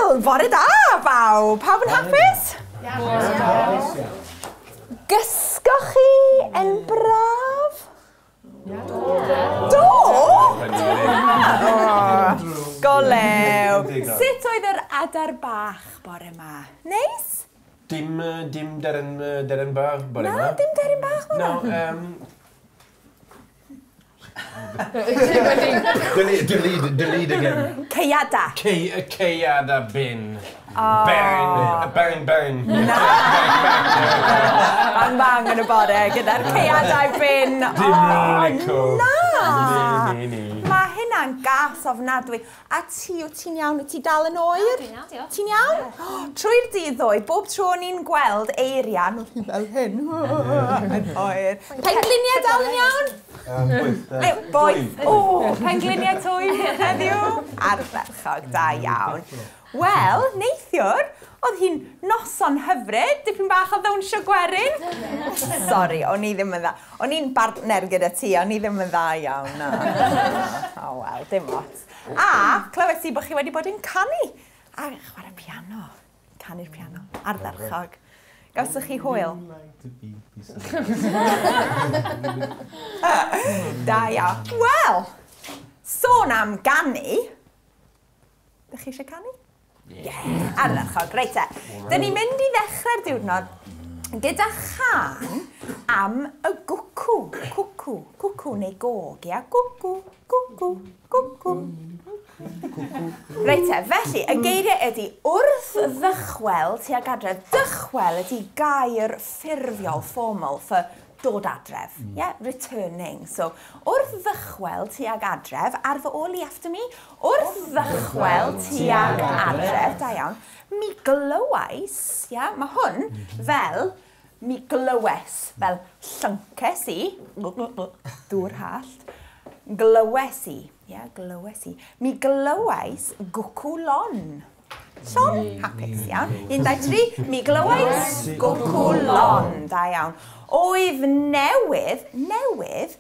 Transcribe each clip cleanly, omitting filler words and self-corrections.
Wel, bore da bawb. Pawb yn hapus? Iawn. Gysgoch chi yn braf? Do? Golew. Sut oedd yr adar bach bore yma? Neis? Dim deryn bach bore yma. Na, dim deryn bach bore yma. No, Delete again. Ceiada. Ceiada bin. Bang, bang, bang. Bang, bang yn y bore gyda'r ceiadau bin. Dim lico. Na. Mae hynna'n gas ofnadwy. A ti, wyt ti'n iawn? Wyt ti dal yn oer? Dwi'n iawn, diolch. Ti'n iawn? Trwy'r dydd ddoe, bob tro o'n i'n gweld Eirian, oedd hi fel hyn, yn oer. Pengliniau dal yn iawn? Boeth. Boeth. O, pengliniau twym heddiw. Ardderchog, da iawn. Wel, neithiwr, oedd hi'n noson hyfryd, dipyn bach o ddawnsio gwerin. Sori, o'n i ddim yn dda. O'n i'n bartner gyda ti, o'n i ddim yn dda iawn. Na. O, wel, dim ots. A clywes i bod chi wedi bod yn canu. A chwarae piano. Canu'r piano. Ardderchog. Gawsoch chi hwyl? Da iawn. Wel, sôn am ganu. Dych chi eisiau canu? Yeah. Ardderchog, reit te. Dyn ni'n mynd i ddechrau'r diwrnod gyda chân am y gwcw. Cwcw, cwcw neu gog, ia? Gwcw, gwcw, gwcw. Reit te, felly, y geiriau ydy wrth ddychwel tuag adref. Dychwel ydy gair ffurfiol, formal, for dod adref. Yeah, returning. So, wrth ddychwel tuag adref, ar fy ôl i after me, wrth ddychwel tuag adref, da iawn, mi glywais, yeah, mae hwn fel mi glywes, fel llynces i, dŵr hallt, glywes i, yeah, glywes i, mi glywais gwcw lon. Llon, hapus, iawn. 1, 2, 3, mi glywais gwcw lon, da iawn. Oedd newydd, newydd,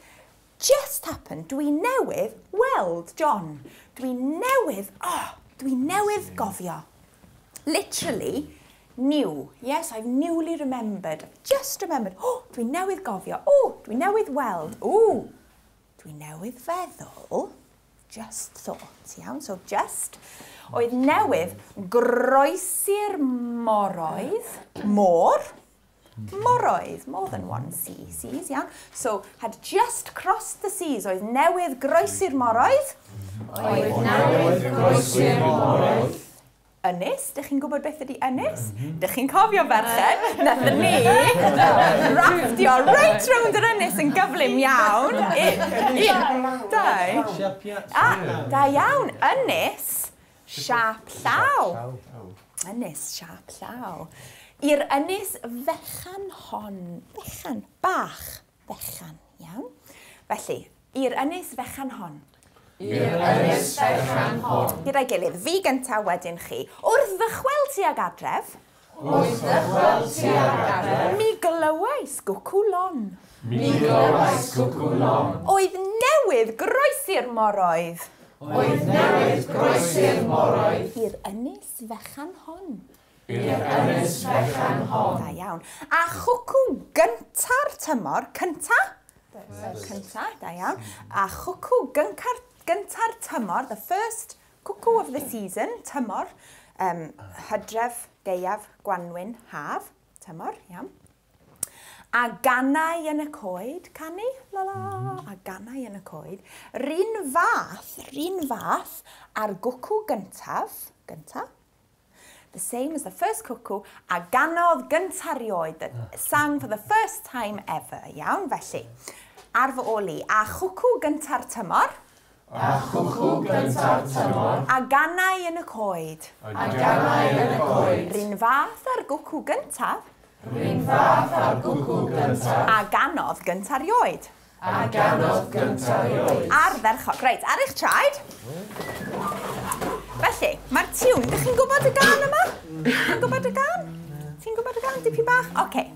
just happened, dwi newydd weld John. Dwi newydd, oh, dwi newydd gofio. Literally, new. Yes, I've newly remembered. Just remembered. Oh, dwi newydd gofio. Oh, dwi newydd weld. Oh, dwi newydd feddwl. Just thought, iawn. So just. Oedd newydd groesi'r moroedd, môr, moroedd, more than one sea, seas, iawn. So, had just crossed the seas, oedd newydd groesi'r moroedd. Oedd newydd groesi'r moroedd. Ynys, dych chi'n gwybod beth ydy ynys? Dych chi'n cofio ferched? Nathon ni rafftio reit rownd yr ynys yn gyflym iawn. 1, 2. A, da iawn, ynys, siâp llaw. Ynys, siâp llaw. I'r ynys fechan hon, fechan, bach, fechan, iawn. Felly, i'r ynys fechan hon. I'r ynys fechan hon. Gyda'i gilydd, fi gyntaf wedyn chi. Wrth ddychwel tuag adref. Wrth ddychwel tuag adref. Mi glywais gwcw lon. Mi glywais gwcw lon. Oedd newydd groesi'r moroedd. Oedd newydd groesi'r moroedd. I'r ynys fechan hon. I'r ynys fechan hon. Da iawn. A chwcw gynta'r tymor, cynta? Cynta, da iawn. A chwcw gynta'r tymor, the first cuckoo of the season, tymor, hydref, gaeaf, gwanwyn, haf, tymor, iawn. A ganau yn y coed, canu, la la, a ganau yn y coed. Run fath a'r gwcw gyntaf, gynta, the same as the first cuckoo, a ganodd gynta rioed, that sang for the first time ever, iawn, felly. Ar fy ôl i, a chwcw gynta'r tymor. A chwcw gynta'r tymor. A ganau yn y coed. A ganau yn y coed. Run fath a'r gwcw gyntaf. Run fath a'r gwcw gyntaf. A ganodd gynta rioed. A ganodd gynta rioed. Ardderchog. Reit, ar eich traed. Felly, mae'r tiwn, dych chi'n gwybod y gân yma? Chi'n gwybod y gân? Ti'n gwybod y gân, dipyn bach? Oce.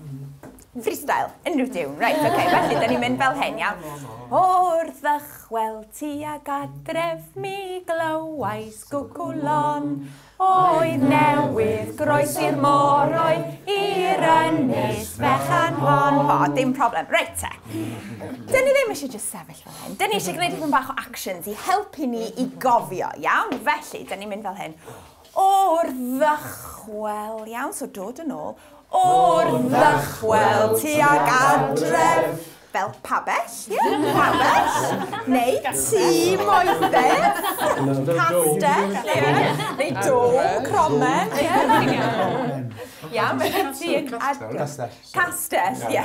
Freestyle, unrhyw tiwn. Reit, oce, felly, dyn ni'n mynd fel hyn, iawn. Wrth ddychwel tuag adref mi glywais gwcw lon. Oedd newydd groesi'r moroedd i'r ynys fechan hon. O, dim problem. Reit te. Dyn ni ddim eisiau just sefyll fel hyn. Dyn ni eisiau gwneud tipyn bach o actions i helpu ni i gofio, iawn? Felly, dyn ni'n mynd fel hyn. Wrth ddychwel, iawn, so dod yn ôl. Wrth ddychwel tuag adref. Fel pabell, ie, pabell. Neu tŷ moethus, castell, ie. Neu dome, cromen, ie. Iawn, tŷ adref. Castell. Castell, ie.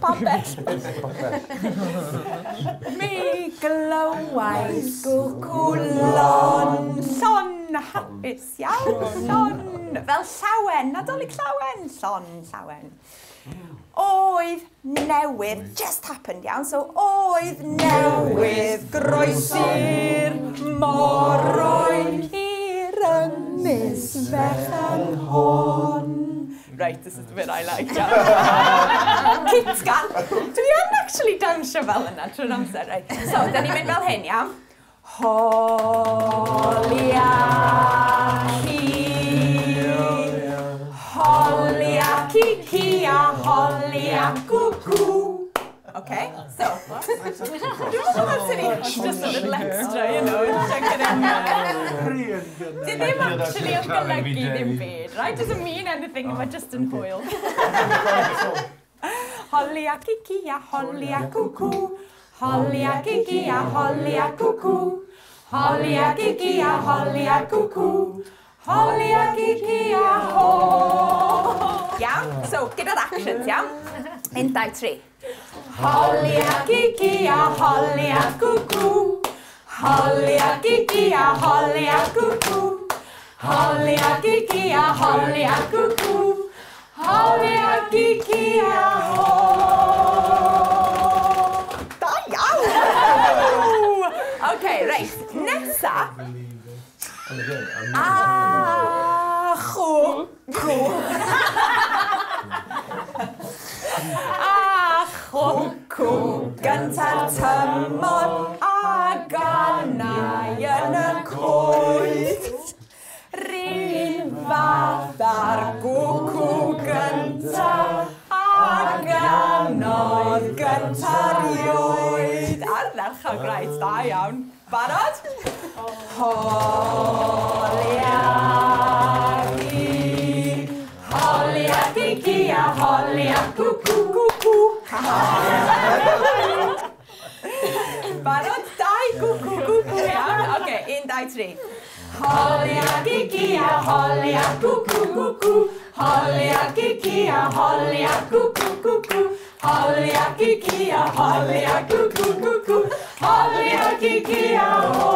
Pabell. Mi glywais gwcw lon, llon hapus iawn, llon. Fel llawen, Nadolig llawen, llon llawen. Oedd newydd, just happened iawn, so oedd newydd groesi'r moroedd i'r ynys fechan hon. Right, this is the bit I like. Cytgan. Dwi yn actually dawnsio fel yna trwy'r amser. Right. So, da ni'n mynd fel hyn, iawn. Holia ci. Holia ci ci a holia cwcw. Okay, so. Dwi'n meddwl bod it's just a little extra, you know, chuck it in there. Di ddim actually yn golygu ddim byd, right? Doesn't mean anything, mae just yn hwyl. Holia cici a holia cwcw. Holia cici a holia cwcw. Holia cici a holia cwcw. Holia cici a ho. Iawn? So, gyda'r actions, iawn? 1, 2, 3. Holia cici a holia cwcw. Holia cici a holia cwcw. Holia cici a holia cwcw. Holia cici a ho. Da iawn! OK, reit. Nesa. A chwcw. A chwcw gynta'r tymor a ganai yn y coed. Run fath â'r gwcw gynta a ganodd gynta rioed. Ardderchog, reit, da iawn. Barod? Holia ci, holia cici a holia cwcw cwcw. Barod? Dau gwcw gwcw, iawn? Oce, 1, 2, 3. Holia cici a holia cwcw cwcw. Holia cici a holia cwcw cwcw. Holia cici a holia cwcw cwcw. Holia cici a ho.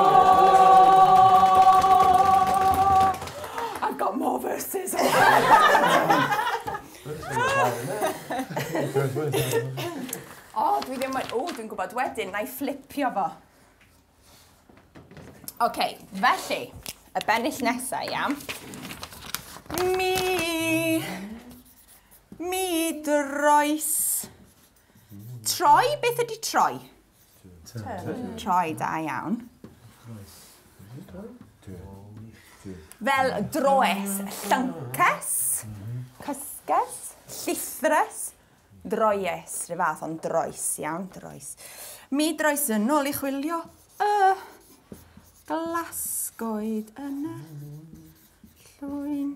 I've got more verses. O, dwi ddim wedi... O, dwi'n gwybod wedyn, na i fflipio fo. OK, felly, y bennill nesaf, iawn. Mi droes. Troi, beth ydy troi? Troi, da iawn. Fel droes, llynces, cysges, llithres, droes, rhyw fath, ond droes, iawn, droes. Mi droes yn ôl i chwilio y glasgoed yn y llwyn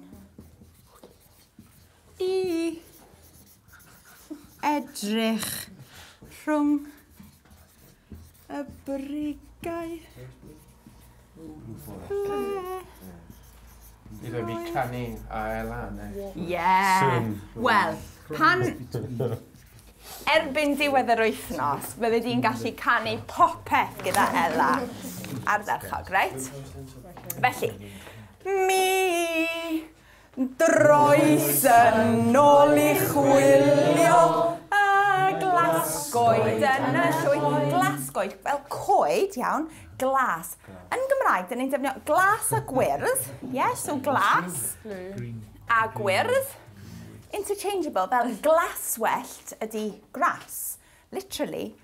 i edrych rhwng y brigau ble. I ddweud fi canu a Ela, neu? Ie. Wel, pan erbyn diwedd yr wythnos, fyddi di'n gallu canu popeth gyda Ela ardderchog, reit? Felly, mi droes yn ôl i chwilio y glasgoed yn y llwyn. Glasgoed, fel coed, iawn, glas. Yn Gymraeg, dyn ni'n defnyddio glas a gwyrdd. Yes, so glas a gwyrdd. Interchangeable, fel glaswellt ydy grass. Literally,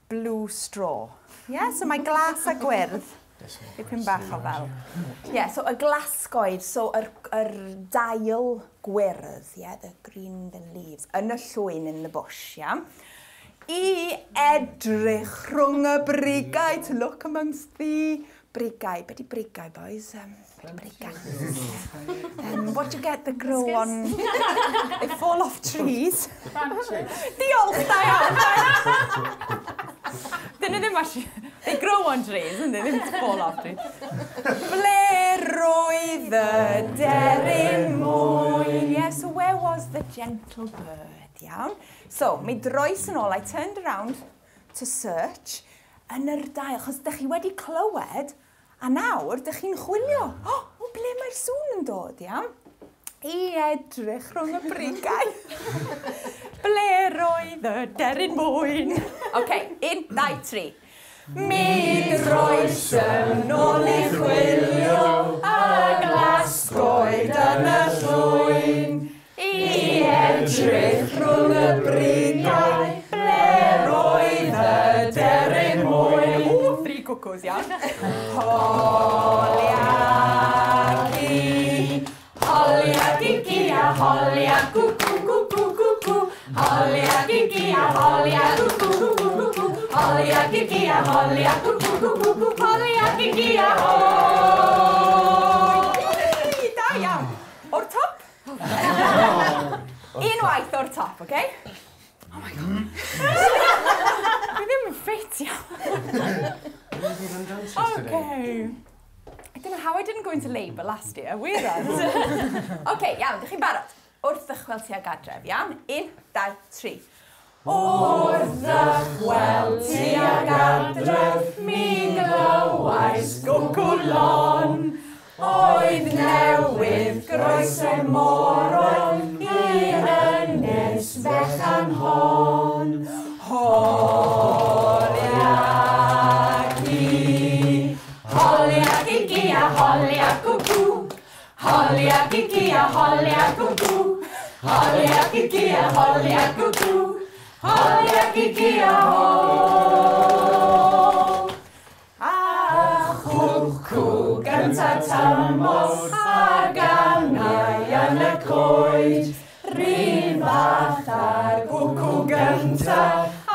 blue straw. Yeah, so mae glas a gwyrdd. Dipyn bach o fel. Yeah, so y glasgoed, so yr dail gwyrdd, yeah, the green, the leaves, yn y llwyn, in the bush, yeah. I edrych rhwng y brigau, to look amongst the brigau. Be di brigau, boys? Be di brigau? What do you get that grow on... They fall off trees. Diolch, da iawn! Dyn nhw ddim actually... They grow on trees, and they ddim fall off trees. Ble roedd y deryn mwyn? Yeah, so where was the gentle bird? Iawn. So, mi droes yn ôl, I turned around to search yn yr dail, achos dych chi wedi clywed, a nawr dych chi'n chwilio. O, ble mae'r sŵn yn dod, iawn? I edrych rhwng y brigau. Ble roedd y deryn mwyn? OK, 1, 2, 3. Mi droes yn ôl i chwilio y glasgoed yn y llwyn. I edrych rhwng y brigau, ble roedd y deryn mwyn. O, 3 cwcws, iawn. Holia gi, holia gi a holia cwcw cwcw cwcw. Holia gi a holia cwcw cwcw cwcw. Holia gi a holia cwcw cwcw cwcw. Holia gi a hoi. Da iawn. O'r top? Unwaith o'r top, oce? Oh my God. Dwi ddim yn ffit iawn. Okay. I don't know how I didn't go into labour last year. Weird. OK, iawn, dych chi'n barod? Wrth ddychwel tuag adref, iawn? 1, 2, 3. Wrth ddychwel tuag adref, mi glywais gwcw lon. Oedd newydd groesau môr oedd i ynys fechan hon. Holia gi, holia gi gi a holia gwcw. Holia gi gi a holia gwcw. Holia gi gi a holia gwcw. Holia gi gi a ho. A chwcw gynta tymor a ganau yn y coed. Run fath â'r gwcw gynta a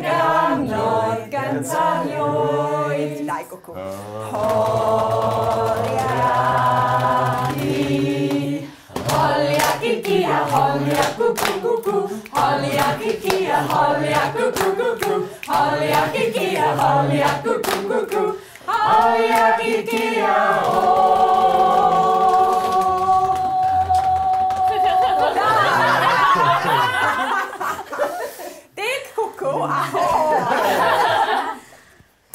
ganodd gynta rioed. 2 gwcw. Holia gi, holia gi gi a holia gwcw gwcw. Holia gi gi a holia gwcw gwcw. Holia gi gi a holia gwcw gwcw. Holia gi gi a ho. 10 cwcw a ho.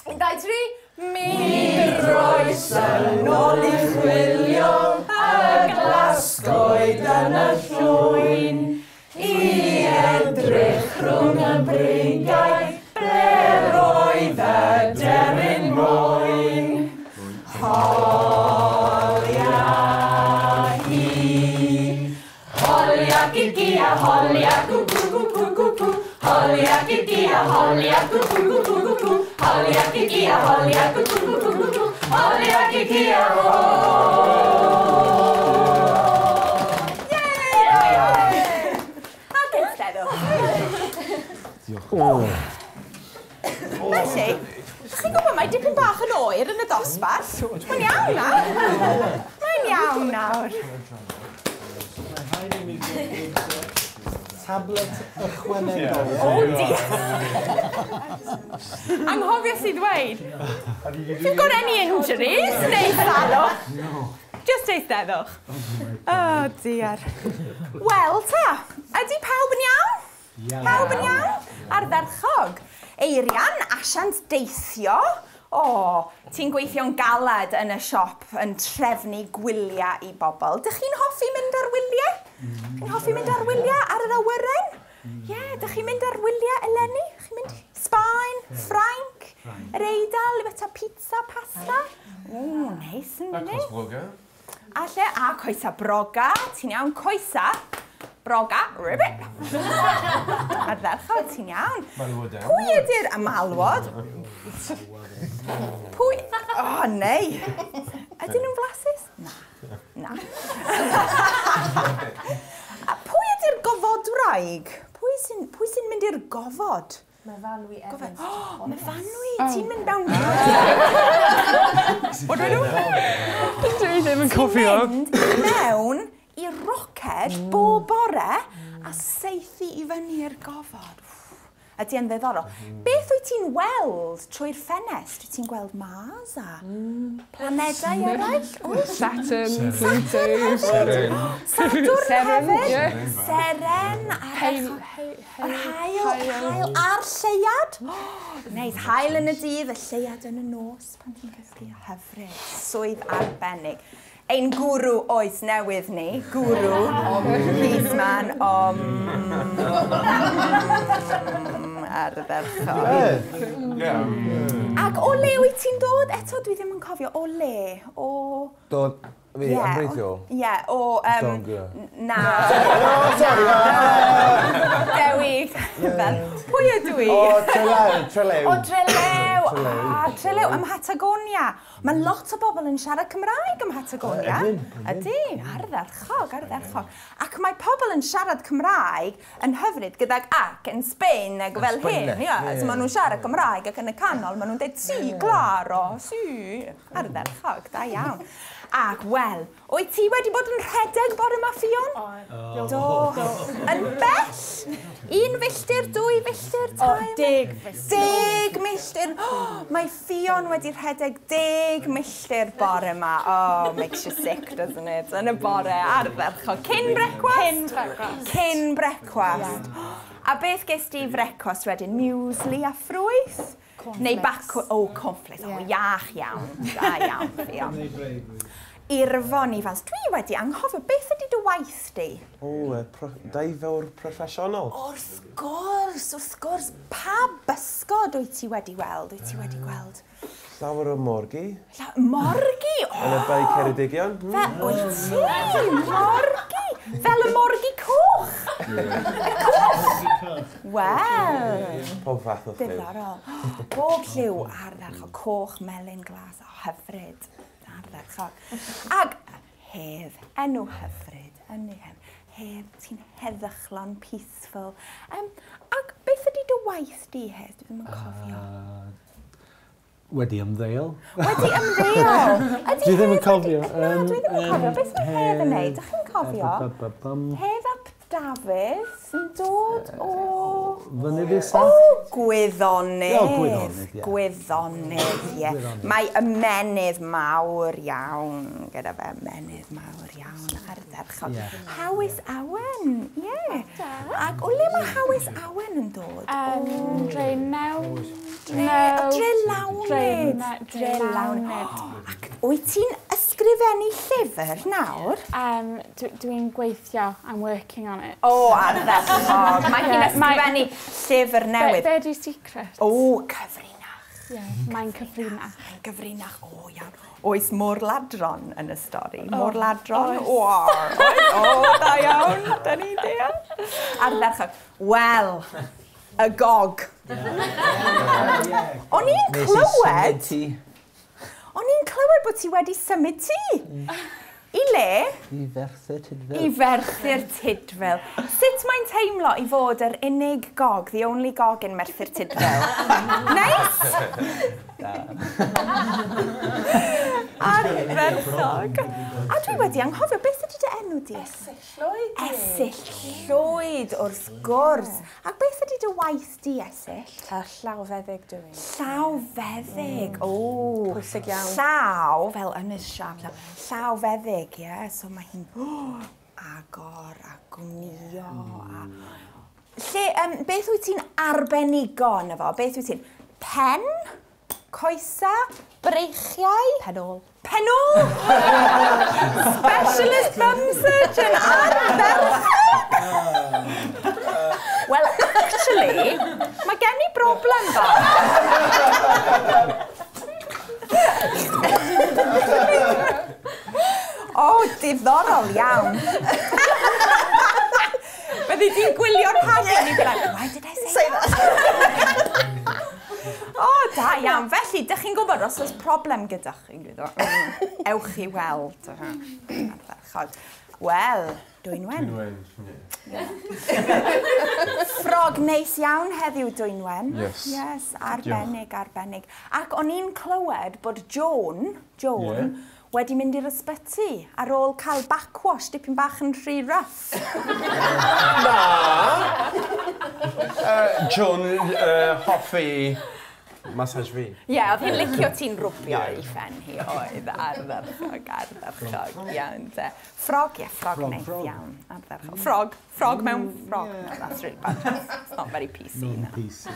1, 2, 3. Mi droes yn ôl i chwilio y glasgoed yn y llwyn. I edrych rhwng y brigau, ble roedd y deryn mwyn. Holia gi, holia gi gi a holia gwcw gwcw gwcw. Holia gi gi a holia gwcw gwcw gwcw. Holia gi gi a holia gwcw gwcw gwcw. Holia gi gi a ho. Yay! Ac eisteddwch. Diolch. Felly, chi'n gwybod mae dipyn bach yn oer yn y dosbarth. Mae'n iawn nawr. Mae'n iawn nawr. Mae rhaid i mi gymryd tablet ychwanegol. O, diar. Anghofies i ddweud. If you've got any injuries, neu salwch. Just eisteddwch. Oh, dear. Wel ta, ydy pawb yn iawn? Pawb yn iawn? Ardderchog. Eirian, asiant deithio. O, ti'n gweithio'n galed yn y siop yn trefnu gwyliau i bobl. Dych chi'n hoffi mynd ar wyliau? Chi'n hoffi mynd ar wyliau ar yr awyren? Ie, dych chi'n mynd ar wyliau eleni? Chi'n mynd i Sbaen, Ffrainc, yr Eidal, i fyta pizza, pasta? O, neis yn A dydi? Coes Broga. A lle? A coesa broga, ti'n iawn, coesa. Broga, ribbit. Ardderchog, ti'n iawn. Pwy ydy'r malwod? Pwy... O, oh, neu. Ydyn nhw'n flasus? Na. Na. A pwy ydy'r gofodwraig? Pwy sy'n mynd i'r gofod? Myfanwy Evans. Oh, Myfanwy, ti'n mynd mewn... What do I do? Dwi ddim yn cofio. Ti'n mynd mewn i roced bob bore a saethu i fyny'r gofod. Ydy yn ddiddorol. Beth wyt ti'n weld trwy'r ffenest? Wyt ti'n gweld Mars a planedau eraill? Saturn, Pluto. Saturn hefyd. Seren. Yr haul a'r lleuad. Neis, haul yn y dydd, y lleuad yn y nos pan ti'n cysgu. Hyfryd, swydd arbennig. Ein gwrw oes newydd ni, gwrw, Peaceman, ardderchog. Ac o le wyt ti'n dod? Eto dwi ddim yn cofio. O le? O... Dod, fi, yn breithiol? Ie, o... Dongio. Na. Sorry. Dewi. Fel, pwy ydw i? O, Trelew, Trelew. O, Trelew. Ah, Trelew, ym Mhatagonia. Mae lot o bobl yn siarad Cymraeg ym Mhatagonia. Ydy, ardderchog, ardderchog. Ac mae pobl yn siarad Cymraeg yn hyfryd gydag ac yn Sbaen ac fel hyn. Ie, so maen nhw'n siarad Cymraeg ac yn y canol maen nhw'n dweud si, claro, si. Ardderchog, da iawn. Ac wel, wyt ti wedi bod yn rhedeg bore yma, Ffion? O. Do. Yn bell? 1 filltir, 2 filltir, 3? 10 filltir. 10 milltir. Mae Ffion wedi rhedeg 10 milltir bore yma. Oh, makes you sick, doesn't it? Yn y bore, ardderchog. Cyn brecwast? Cyn brecwast. Cyn brecwast. A beth ges di frecwast wedyn? Muesli a ffrwyth? Neu bacwn, oh, cornflakes, oh, iach iawn, da iawn, Ffion. Irfon Ifans, dwi wedi anghofio, beth ydy dy waith di? O, deifwr proffesiynol. Wrth gwrs, pa bysgod wyt ti wedi weld, wyt ti wedi gweld? Llawer o morgi. Morgi? Yn y Bae Ceredigion. Fel, wyt ti? Morgi? Fel y morgi coch. Y coch. Wel. Pob fath o lliw. Diddorol. Bob lliw ardderchog. Coch, melyn, glas, o, hyfryd. Ardderchog. Ag hedd, enw hyfryd, enw hedd, ti'n heddychlon, peaceful. Ag beth ydy dy waith di, Hedd? Dwi ddim yn cofio. Wedi ymddeol. Wedi ymddeol? Dwi ddim yn cofio. Na, dwi ddim yn cofio. Beth mae Hedd yn neud? Dych chi'n cofio? Hedd ap Dafydd sy'n dod o... Fynydd Isaf? O, gwyddonydd. O, gwyddonydd, ie. Gwyddonydd, ie. Mae ymennydd mawr iawn gyda fe, ymennydd mawr iawn ardderchog. Hawys Awen, ie. Ac o le mae Hawys Awen yn dod? Drenew. Drelawnyd. Drelawnyd. Ac wyt ti'n ysgrifennu llyfr nawr? Dwi'n gweithio, I'm working on it. O, ardderchog. Mae hi'n ysgrifennu llyfr newydd. Be di secret? O, cyfrinach. Ie, mae'n cyfrinach. Mae'n gyfrinach, o iawn. Oes môr-ladron yn y stori? Môr-ladron? O, da iawn, da ni'n deall. Ardderchog. Wel, y gog. O'n i'n clywed... O'n i'n clywed bod ti wedi symud ti. I le? I Ferthyr Tudful. I Ferthyr Tudful. Sut mae'n teimlo i fod yr unig gog, the only gog in Merthyr Tudful? Neis? Da. Ardderchog. A dwi wedi anghofio, beth ydy dy enw di? Esyll Llwyd. Esyll Llwyd, wrth gwrs. Ac beth ydy dy waith di, Esyll? Llawfeddyg dwi. Llawfeddyg, o. Pwysig iawn. Llaw, fel ynys siap, llawfeddyg, ie. So mae hi'n agor a gwnïo a... Lle, beth wyt ti'n arbenigo yno fo? Beth wyt ti'n... Pen? Coesa? Breichiau? Penôl. Penôl! Specialist bum surgeon ardderchog! Well, actually, mae gen i broblem bach. O, diddorol iawn. Byddi di'n gwylio'r rhaglen i be like, why did I say that? O, da iawn. Felly, dych chi'n gwybod os oes problem gyda chi, ewch i weld. Ardderchog. Wel, Dwynwen. Dwynwen, ie. Ffrog neis iawn heddiw, Dwynwen. Yes. Yes, arbennig, arbennig. Ac o'n i'n clywed bod Joan, wedi mynd i'r ysbyty ar ôl cael backwash dipyn bach yn rhy rough. Na! Joan hoffi massage fi. Ie, yeah, oedd hi'n licio ti'n rwbio i phen hi oedd ardderchog, ardderchog. Iawn, te. Ffrog, ie, ffrog neis iawn. Ardderchog. Ffrog, ffrog mewn ffrog. No, that's really bad. It's not very PC. Non-PC.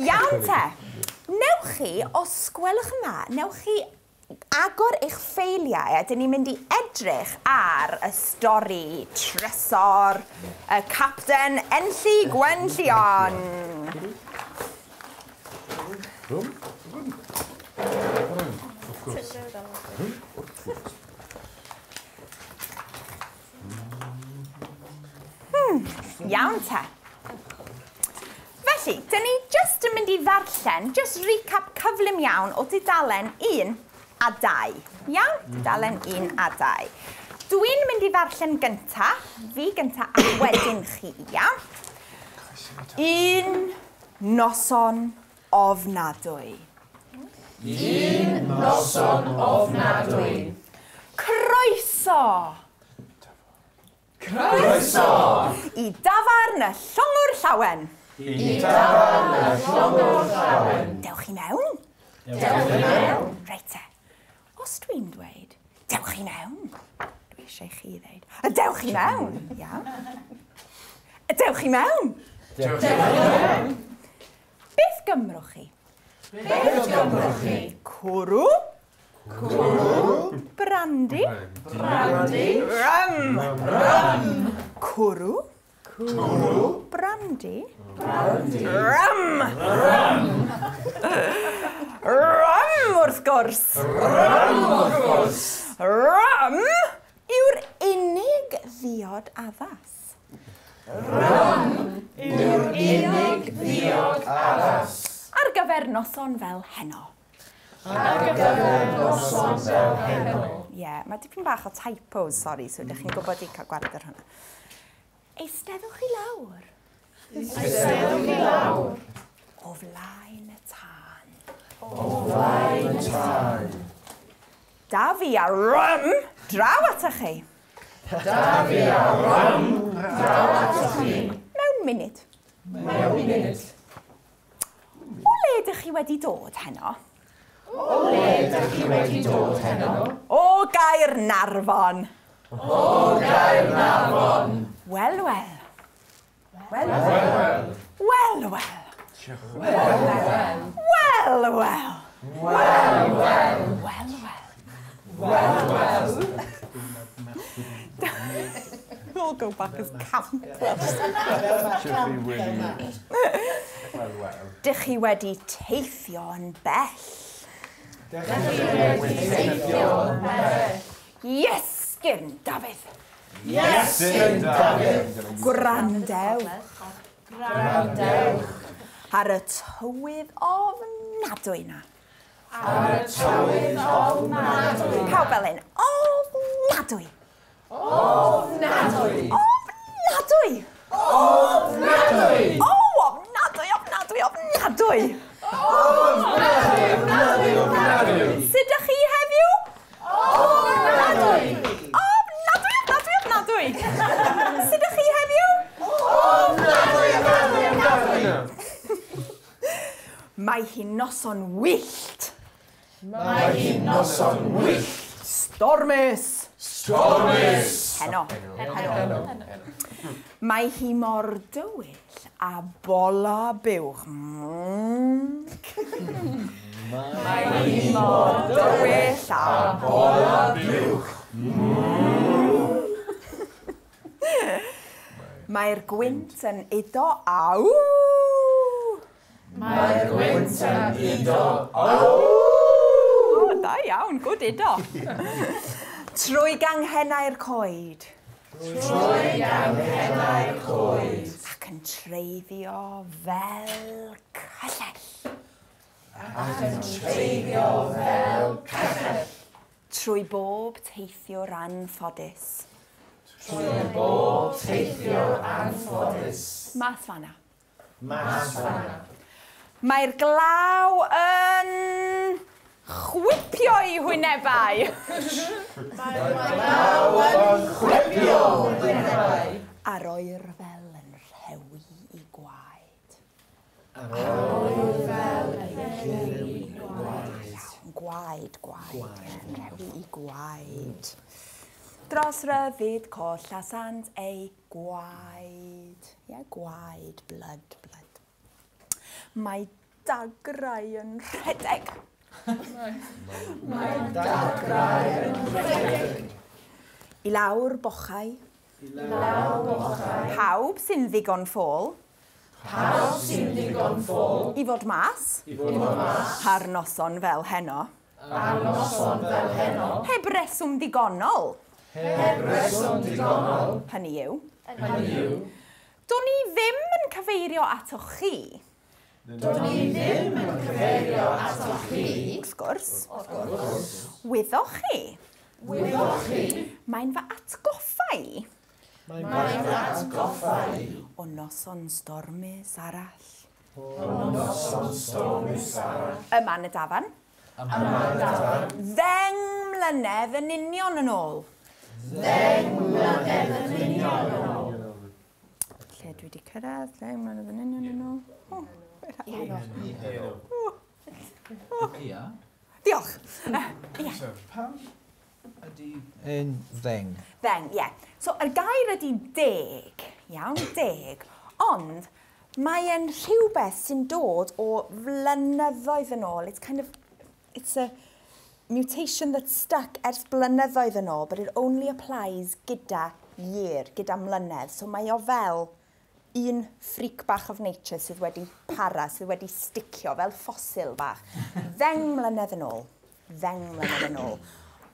Iawn te. Newch chi, os gwelwch yn dda, newch chi agor eich ffeiliau a dyn ni'n mynd i edrych ar y stori trysor y Capten Enlli Gwenllion. Iawn te. Felly, dyn ni just yn mynd i ddarllen, just recap cyflym iawn o dudalen 1 a 2. Iawn? Dudalen 1 a 2. Dwi'n mynd i ddarllen gynta, fi gynta a wedyn chi, iawn? Un noson ofnadwy. Un noson ofnadwy. Croeso! Croeso! I dafarn y Llongwr Llawen. I dafarn y Llongwr Llawen. Dewch i mewn. Dewch i mewn. Reit te. Os dwi'n dweud, dewch i mewn. Dwi eisiau chi ddeud, dewch i mewn. Iawn. Dewch i mewn. Dewch i mewn. Beth gymrwch chi? Beth gymrwch chi? Cwrw. Cwrw. Brandy. Brandy. Rum. Rum. Cwrw. Cwrw. Brandy. Brandy. Rum. Rum. Rum, wrth gwrs. Rum, wrth gwrs. Rum yw'r unig ddiod addas. Rum yw'r unig ddiod addas. Ar gyfer noson fel heno. Ar gyfer noson fel heno. Ie, yeah, mae dipyn bach o typos, sori, so ydych chi'n gwybod i cael gwared ar hwnna. Eisteddwch i lawr. Eisteddwch i lawr. O flaen y tân. O flaen y tân. Da fi a rum draw atoch chi. Da fi a rum draw atoch chi. Mewn munud. Mewn munud. O le ydych chi wedi dod heno? O le ydych chi wedi dod heno? O Gaernarfon. O Gaernarfon. Wel, wel. Wel, wel. Wel, wel. Wel, wel. Wel, wel. Wel, wel. Wel, wel. Wel, wel. We'll go back as camp. Dych chi wedi teithio'n bell. Dych chi wedi teithio'n bell. Iesgyn Dafydd. Iesgyn Dafydd. Gwrandewch. Gwrandewch. Ar y tywydd ofnadwy na. Ar y tywydd ofnadwy. Pawb fel hyn. Ofnadwy. Ofnadwy. Ofnadwy. Ofnadwy. O, ofnadwy, ofnadwy, ofnadwy. Ofnadwy, ofnadwy, ofnadwy. Sut ydych chi heddiw? Ofnadwy. Ofnadwy, ofnadwy, ofnadwy. Sut ydych chi heddiw? Ofnadwy, ofnadwy, ofnadwy. Mae hi'n noson wyllt. Mae hi'n noson wyllt. Stormus. Stormus. Heno. Heno. Mae hi mor dywyll a bola buwch. Mae hi mor dywyll a bola buwch. Mae'r gwynt yn udo aw. Mae'r gwynt yn udo aw. O, da iawn, good udo. Trwy ganghennau'r coed. Trwy ganghennau'r coed. Ac yn treiddio fel cyllell. Ac yn treiddio fel cyllell. Trwy bob teithiwr anffodus. Trwy bob teithiwr anffodus. Mas fanna. Mas fanna. Mae'r glaw yn chwipio i hwynebau. Mae'r glaw yn chwipio hwynebau. A'r oerfel yn rhewi i gwaed. A'r oerfel yn rhewi i gwaed. Gwaed, gwaed. Yn rhewi i gwaed. Dros ryddid collasant ei gwaed. Ie, gwaed, blood, blood. Mae dagrau yn rhedeg. Mae dagrau yn rhedeg. I lawr bochau. I lawr bochau. Pawb sy'n ddigon ffôl. Pawb sy'n ddigon ffôl. I fod mas. I fod mas. Ar noson fel heno. Ar noson fel heno. Heb reswm digonol. Heb reswm digonol. Hynny yw. Hynny yw. Do'n i ddim yn cyfeirio atoch chi. Do'n i ddim yn cyfeirio atoch chi. Wrth gwrs. Wrth gwrs. Wyddoch chi. Wyddoch chi. Mae'n fy atgoffa i. Mae'n fy atgoffa i. O noson stormus arall. O noson stormus arall. Yma yn y dafarn. Yma yn y dafarn. 10 mlynedd yn union yn ôl. 10 mlynedd yn union yn ôl. Lle dwi wedi cyrraedd, 10 mlynedd yn union yn ôl. O. Ia. Diolch. Ia. So, pam ydy yn ddeng? Ddeng, ie. So, y gair ydy deg. Iawn, deg. Ond, mae e'n rhywbeth sy'n dod o flynyddoedd yn ôl. It's kind of, it's a mutation that's stuck ers blynyddoedd yn ôl, but it only applies gyda year, gyda mlynedd. So, mae o fel un freak bach of nature sydd wedi para, sydd wedi sticio fel ffosil bach. 10 mlynedd yn ôl. 10 mlynedd yn ôl.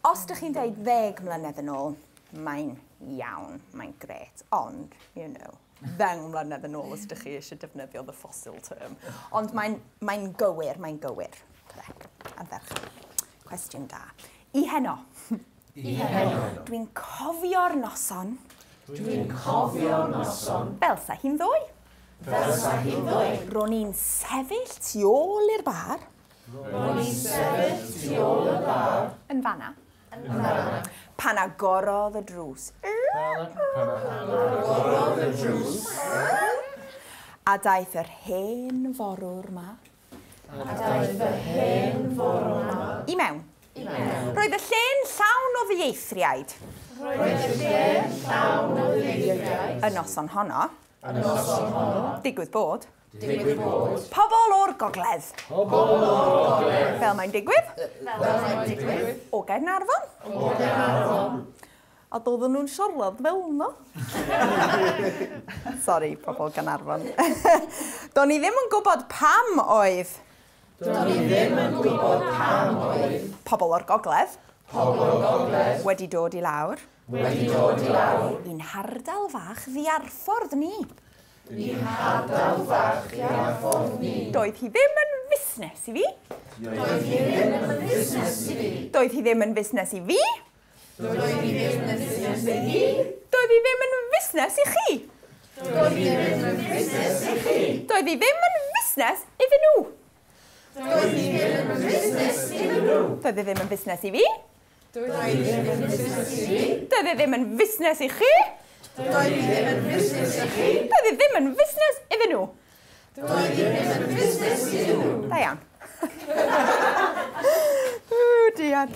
Os ydych chi'n dweud 10 mlynedd yn ôl, mae'n iawn, mae'n gret. Ond, you know, 10 mlynedd yn ôl os ydych chi eisiau defnyddio the fossil term. Ond mae'n gywir, mae'n gywir. Correct. Ardderchog. Cwestiwn da. I heno. I heno. Dwi'n cofio'r noson. Dwi'n cofio'r noson. Fel sa hi'n ddoe. Fel sa hi'n ddoe. Ro'n i'n sefyll tu ôl i'r bar. Ro'n i'n sefyll tu ôl i'r bar. Yn fanna. Yn fanna. Pan agorodd y drws. Pan agorodd y drws. A daeth yr hen forwr ma. A daeth yr hen forwr ma. I mewn. I mewn. Roedd y lle'n llawn o ddieithriaid. Roedd y lle'n llawn o ddieithriaid. Y noson honno. Y noson honno. Digwydd bod. Digwydd bod. Pobl o'r gogledd. Pobl o'r gogledd. Fel mae'n digwydd. Fel mae'n digwydd. O Gaernarfon. O Gaernarfon. A doedden nhw'n siarad fel yna. Sorry, pobl Gaernarfon. Do'n i ddim yn gwybod pam oedd. Do'n i ddim yn gwybod pam oedd. Pobl o'r gogledd. Pobl o'r gogledd. Wedi dod i lawr. Wedi dod i lawr. I'n hardal fach ddiarffordd ni. I'n hardal fach ddiarffordd ni. Doedd hi ddim yn fusnes i fi. Doedd hi ddim yn fusnes i fi. Doedd hi ddim yn fusnes i fi. Doedd hi ddim yn fusnes i fi. Doedd hi ddim yn fusnes i chi. Doedd hi ddim yn fusnes i chi. Doedd hi ddim yn fusnes iddyn nhw. Doedd hi ddim yn fusnes iddyn nhw. Doedd hi ddim yn fusnes i fi. Doedd hi ddim yn fusnes i fi. Doedd hi ddim yn fusnes i chi. Doedd hi ddim yn fusnes i chi. Doedd hi ddim yn fusnes iddyn nhw. Doedd hi ddim yn fusnes iddyn nhw. Da iawn. Ww, diar.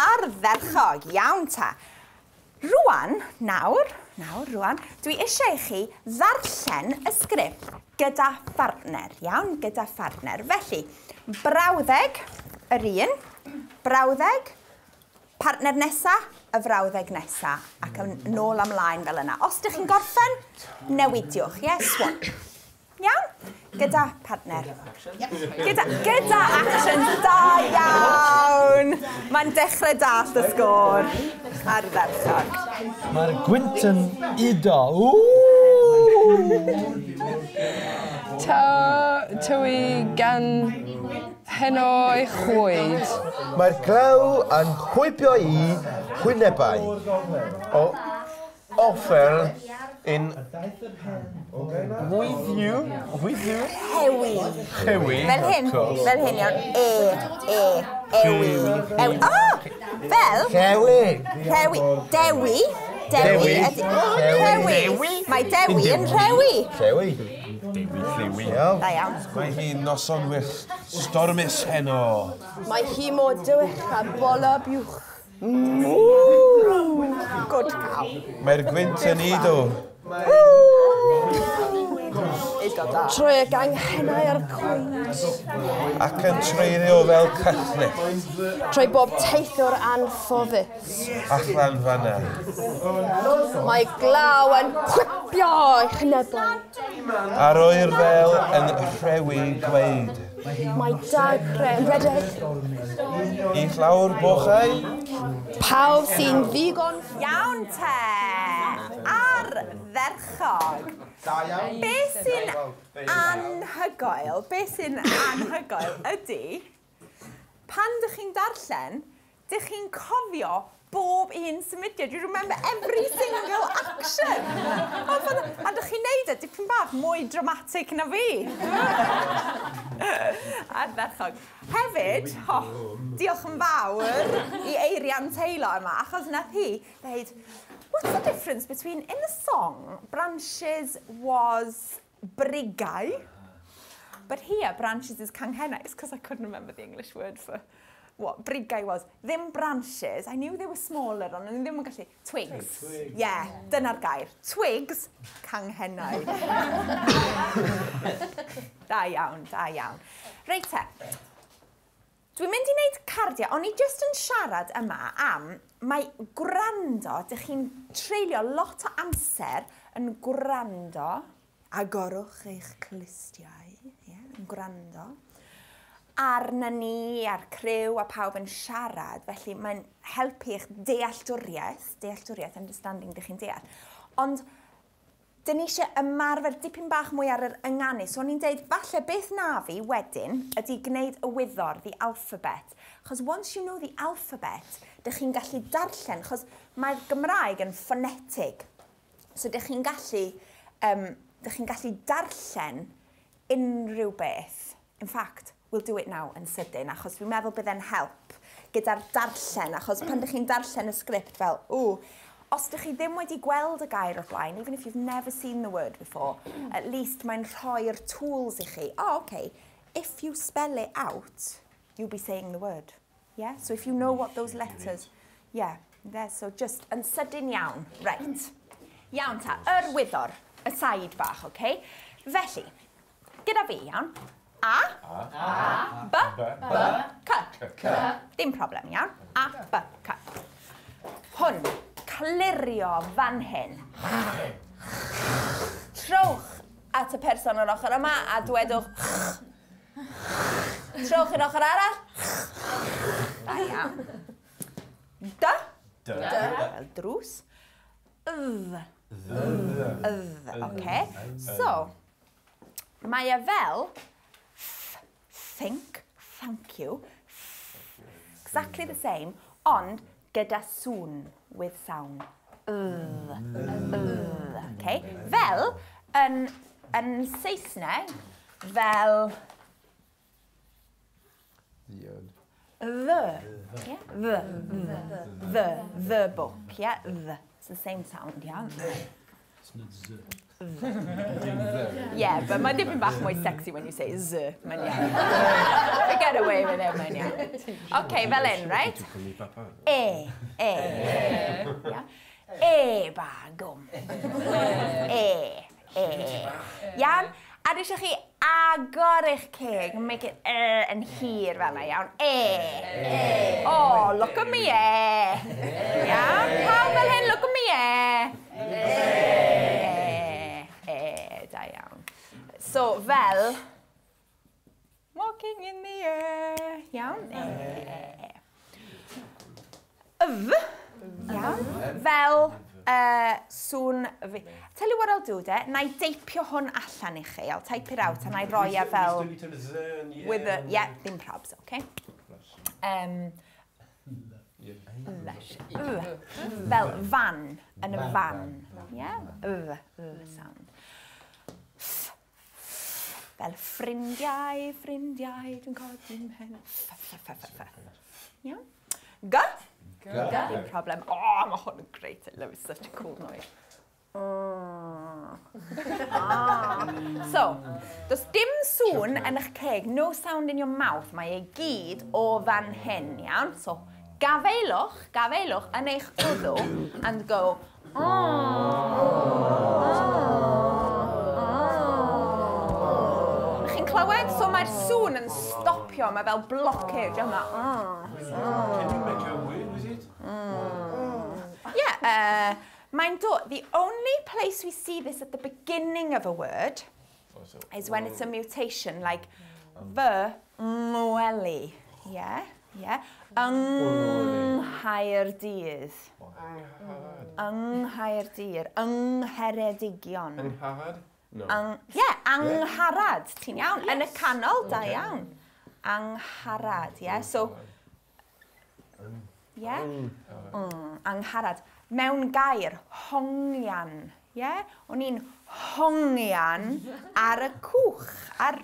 Ardderchog, iawn ta. Rwan, nawr, rwan, dwi eisiau i chi ddarllen y sgript gyda phartner, iawn, gyda phartner. Felly, brawddeg yr un, brawddeg, partner nesa, y frawddeg nesa, ac yn ôl ymlaen fel yna. Os ydych chi'n gorffen, newidiwch, yes, swap. Iawn? Gyda partner. Gyda actions, da iawn! Mae'n dechrau dallt y sgôr. Ardderchog. Mae'r gwynt yn udo. Tywi gan heno chwyd. Mae'r glaw yn chwipio i hwynebau. O offer yn weithiw. Weithiw? Hewi. Hewi. Fel hyn, fel hyn iawn. E, e, ewi. Ewi. O! Fel? Hewi. Rhewi. Dewi. Dewi. Rhewi. Mae Dewi yn rhewi. Rhewi. Dewi, rhewi. Da iawn. Mae hi'n noson wyllt stormus heno. Mae hi mor dywych a bola buwch. Good cow. Mae'r gwynt yn udo. Trwy y ganghennau ar y coed. Ac yn treulio fel cythryll. Trwy bob teithiwr anffodus. Allan fanna. Mae glaw yn chwipio eich hwynebau. A'r oer fel yn rhewi gweud. Mae dagre yn redeg. I llawr bochau. Pawb sy'n ddigon. Iawn te! Ardderchog. Be sy'n anhygoel, be sy'n anhygoel ydy, pan dych chi'n darllen, dych chi'n cofio bob un symudiad. You remember every single action. A dych chi'n neud e dipyn bach mwy dramatic na fi. Ardderchog. Hefyd, diolch yn fawr i Eirian Taylor yma, achos nath hi dweud, what's the difference between, in the song, branches was brigau, but here branches is canghennau. It's because I couldn't remember the English word for what brigau was. Ddim branches, I knew they were smaller, ond o'n i ddim yn gallu... Twigs. Yeah, dyna'r gair. Twigs, canghennau. Da iawn, da iawn. Reit te, dwi'n mynd i wneud cardiau, o'n i jyst yn siarad yma am mae gwrando, dych chi'n treulio lot o amser yn gwrando, agorwch eich clustiau, yeah, yn gwrando, arna ni, a'r criw a pawb yn siarad, felly mae'n helpu eich dealltwriaeth, understanding, dych chi'n deall. Ond, dyn ni eisiau ymarfer dipyn bach mwy ar yr ynganu. So o'n i'n deud, falle beth na fi wedyn ydy gwneud y wyddor, the alphabet. Chos once you know the alphabet, dych chi'n gallu darllen, chos mae'r Gymraeg yn ffonetig. So dych chi'n gallu, darllen unrhyw beth. In fact, we'll do it now yn sydyn, achos dwi'n meddwl bydd e'n help gyda'r darllen, achos pan dych chi'n darllen y sgript fel, ww, os dych chi ddim wedi gweld y gair o'r blaen, even if you've never seen the word before, at least mae'n rhoi'r tools i chi. Oh, okay, if you spell it out, you'll be saying the word. Yeah? So if you know what those letters... Yeah, there, so just yn sydyn iawn. Right. Iawn ta, yr wyddor, y said bach, okay? Felly, gyda fi, iawn. A, B, C. Dim problem, iawn. A, B, C. Hwn. Clirio fan hyn. Trowch at y person o'r ochr yma a dwedwch. Trowch i'r ochr arall. Da iawn. D. D. Fel drws. Dd. Dd. Oce. So, mae e fel think, thank you. Exactly the same, ond gyda sŵn. With sound. Okay. Fel, yn Saesneg, fel... The. Yeah? The. The book. Yeah? The. It's the same sound, yeah? It's not z. Yeah, but mae'n dipyn bach mwy sexy when you say z. Mae'n iawn. We get away with it, mae'n iawn. Okay, fel un, right? E, e. Yeah. E, ba, gwm. E, e. Iawn? A dwi eisiau chi agor eich ceg, make it e yn hir fel yna, iawn? E. Oh, look at me, e. Iawn? Pawb fel hyn, look at me, e. E. Da iawn. So, fel, walking in the air, iawn? E. Yf, iawn? Fel sŵn fi. Tell you what I'll do, de. Na i deipio hwn allan i chi. I'll type it out a na i roi e fel with the, yeah, ddim probs, okay? Lush. Y. Fel fan, yn y fan. Yeah? Y, y sound. F. Fel ffrindiau, ffrindiau, dwi'n codi mhen. F, f, f, f, f. Iawn? G. G. Dim problem. Oh, mae hwn yn great. I love it. Such a cool noise. Ah. So, does dim sŵn yn eich ceg, no sound in your mouth. Mae e gyd o fan hyn, iawn? So, gafeilwch, gafeilwch yn eich gwddw and go, oh. Chi'n clywed? So mae'r sŵn yn stopio, mae fel blockage yma. Can you make a word with it? Yeah, mae'n dod. The only place we see this at the beginning of a word is when it's a mutation, like fy ngwely. Yeah. Yng Nghaerdydd. Yng Nghaerdydd. Yng Ngheredigion. Angharad? No. Ang, yeah, Angharad. Ti'n iawn. Yn y canol, da iawn. Angharad, yeah. So, yeah. Angharad. Mewn gair, hongian. Yeah? O'n i'n hongian ar y cwch. Ar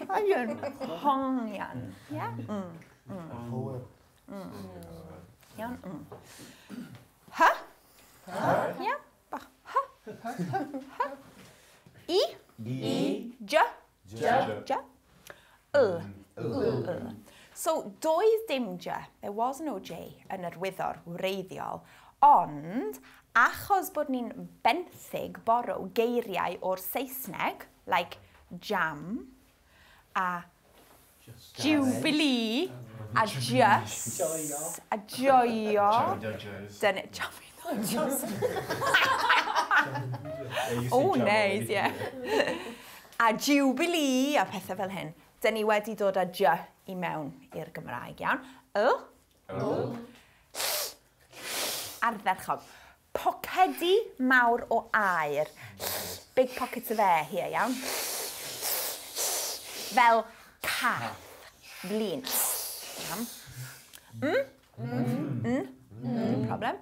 hongian. Yeah? Iawn. H? Yeah? Bach. H? H? I? I. J? J. J. L. L. So, doedd dim J. There was no J yn yr wyddor wreiddiol. Ond, achos bod ni'n benthyg borrow geiriau o'r Saesneg, like jam, a jubilee, a just, a joio. Dyna, Jammy Dodgers. Oh, nice, yeah. A jubilee, a pethau fel hyn. Dyn ni wedi dod â J i mewn i'r Gymraeg, iawn. Y. L. Ardderchog. Pocedi mawr o aer. Big pockets of air here, iawn. Fel cath. Blin. Iawn. M. M. No problem.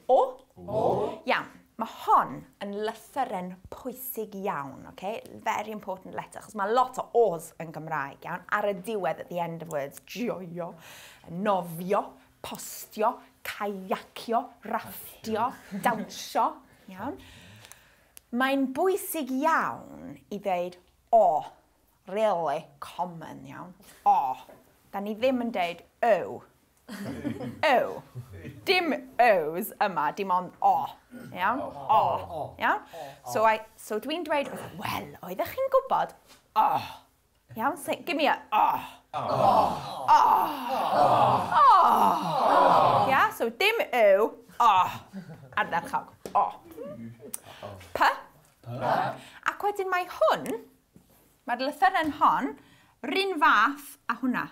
O. O. Iawn. Mae hon yn lythyren pwysig iawn, okay? Very important letter, achos mae lot o o's yn Gymraeg, iawn? Ar y diwedd, at the end of words, joio, nofio, postio, caiacio, rafftio, dawnsio, iawn? Mae'n bwysig iawn i ddeud o, really common, iawn? O. Da ni ddim yn deud o. O. Dim O's yma, dim ond o. Iawn? O. Iawn? So dwi'n dweud, wel, oeddech chi'n gwybod? O. Iawn? Say, give me a o. O. O. O. Yeah? So dim O, o. Ardderchog. O. P. Ac wedyn mae hwn, mae'r lythyren hon, run fath a hwnna.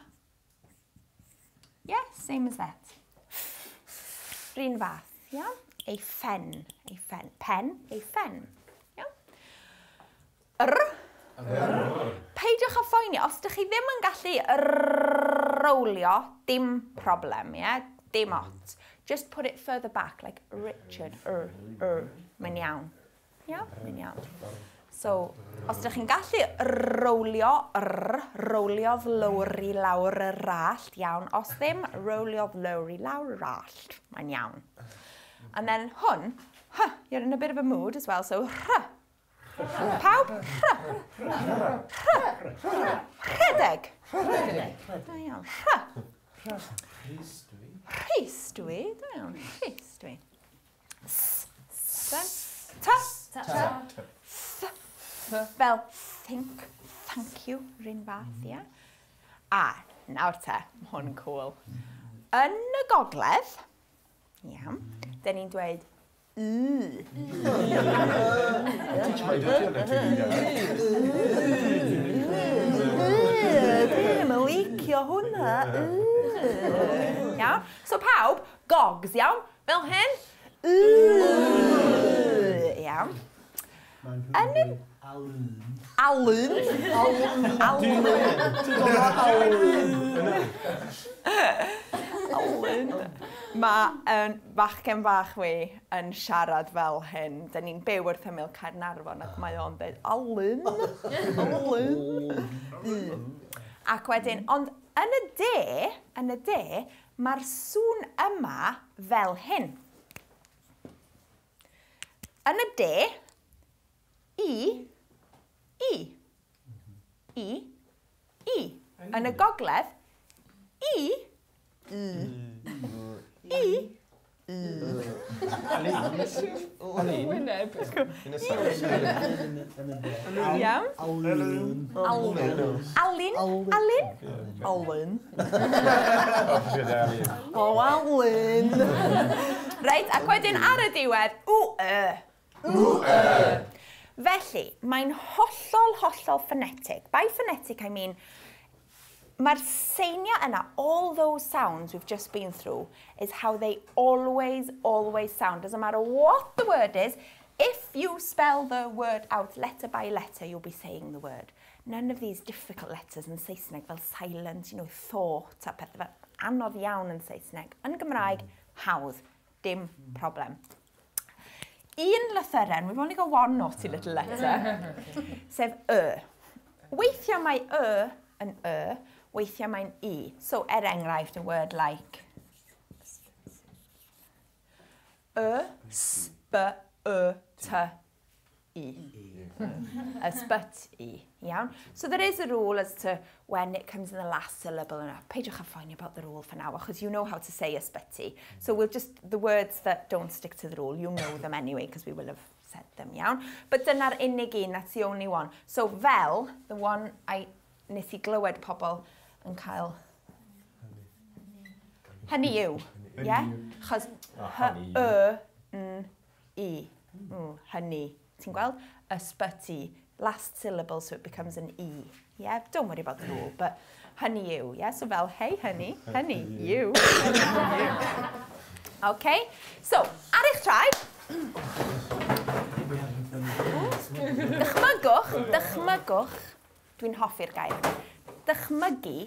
Yeah, same as that. Run fath, iawn? Ei phen, ei phen, pen, ei phen. Iawn? R. Peidiwch â phoeni, os ydych chi ddim yn gallu rowlio, dim problem, yeah? Dim ots. Just put it further back, like Richard, mae'n iawn. Iawn? Mae'n iawn. So, os ydych chi'n gallu rowlio, r, rowliodd lowri lawr yr allt, iawn. Os ddim, rowliodd lowri lawr yr allt, mae'n iawn. And then hwn, h, you're in a bit of a mood as well, so r. Pawb, r. R. Rhedeg. Da iawn, r. Rhys dwi, da iawn, Rhys dwi. S. S. T. T. Fel think, thank you, run fath, ie. A, nawr te, mae hwn yn cool. Yn y gogledd, iawn, dyn ni'n dweud Y. I teach my daughter not to do that. Dwi'n licio hwnna. Iawn? So pawb, gogs, iawn? Fel hyn. Iawn. Yn y... Alun. Alun. Alun. Alun. Mae bachgen bach fi yn siarad fel hyn. Dyn ni'n byw wrth ymyl Caernarfon ac mae o'n dweud Alun. Alun. Ac wedyn, ond yn y de, mae'r sŵn yma fel hyn. Yn y de, I, I, I, I. Yn y gogledd, I, I, I, I. Wyneb. Iawn. Alun. Alun. Alun. Alun. O, Alun. Reit, ac wedyn ar y diwedd, w, y. W, y. Felly, mae'n hollol, hollol phonetic. By phonetic, I mean, mae'r seiniau yna, all those sounds we've just been through, is how they always, always sound. Doesn't matter what the word is, if you spell the word out letter by letter, you'll be saying the word. None of these difficult letters yn Saesneg, fel silent, you know, thought, a pethau fel anodd iawn yn Saesneg. Yn Gymraeg, hawdd, dim problem. Un lythyren, we've only got one naughty little letter, sef y. Weithiau mae y yn y, weithiau mae'n i. So, er enghraifft, a word like y, s, b, y, t, i. Ysbyt i, iawn? So there is a rule as to when it comes in the last syllable. And peidiwch â phoeni about the rule for now, achos you know how to say ysbyty. So we'll just, the words that don't stick to the rule, you know them anyway, because we will have said them, iawn? But dyna'r unig un, that's the only one. So fel, the one I nes i glywed pobl yn cael... Hynny yw, ie? Achos h, y, n, i. Hynny. Ti'n gweld? Ysbyty. Last syllable, so it becomes an E. Yeah, don't worry about the rule, but hynny yw, yeah? So fel, hey, honey, honey, you. Okay, so, ar eich traed. Dychmygwch, dychmygwch. Dwi'n hoffi'r gair. Dychmygu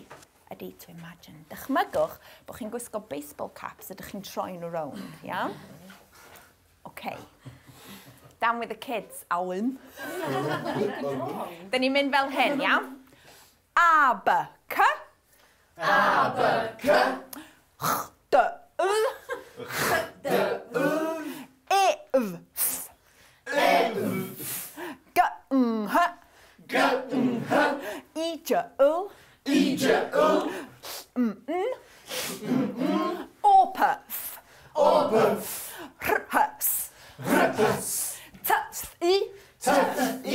ydy to imagine. Dychmygwch bod chi'n gwisgo baseball caps a dych chi'n troi nhw rownd, iawn? Okay. Down with the kids, Alun. Dyn ni'n mynd fel hyn, iawn? A, B, C. A, B, C. Ch, D, Y. Ch, D, Y. E, F, F. E, F. G, M, H. G, M, H. I, J, L. I, J, L. M, N. M, N. O, P, F. O, P, F. R, H, S. R, H, S. T, S, I. T, S, I.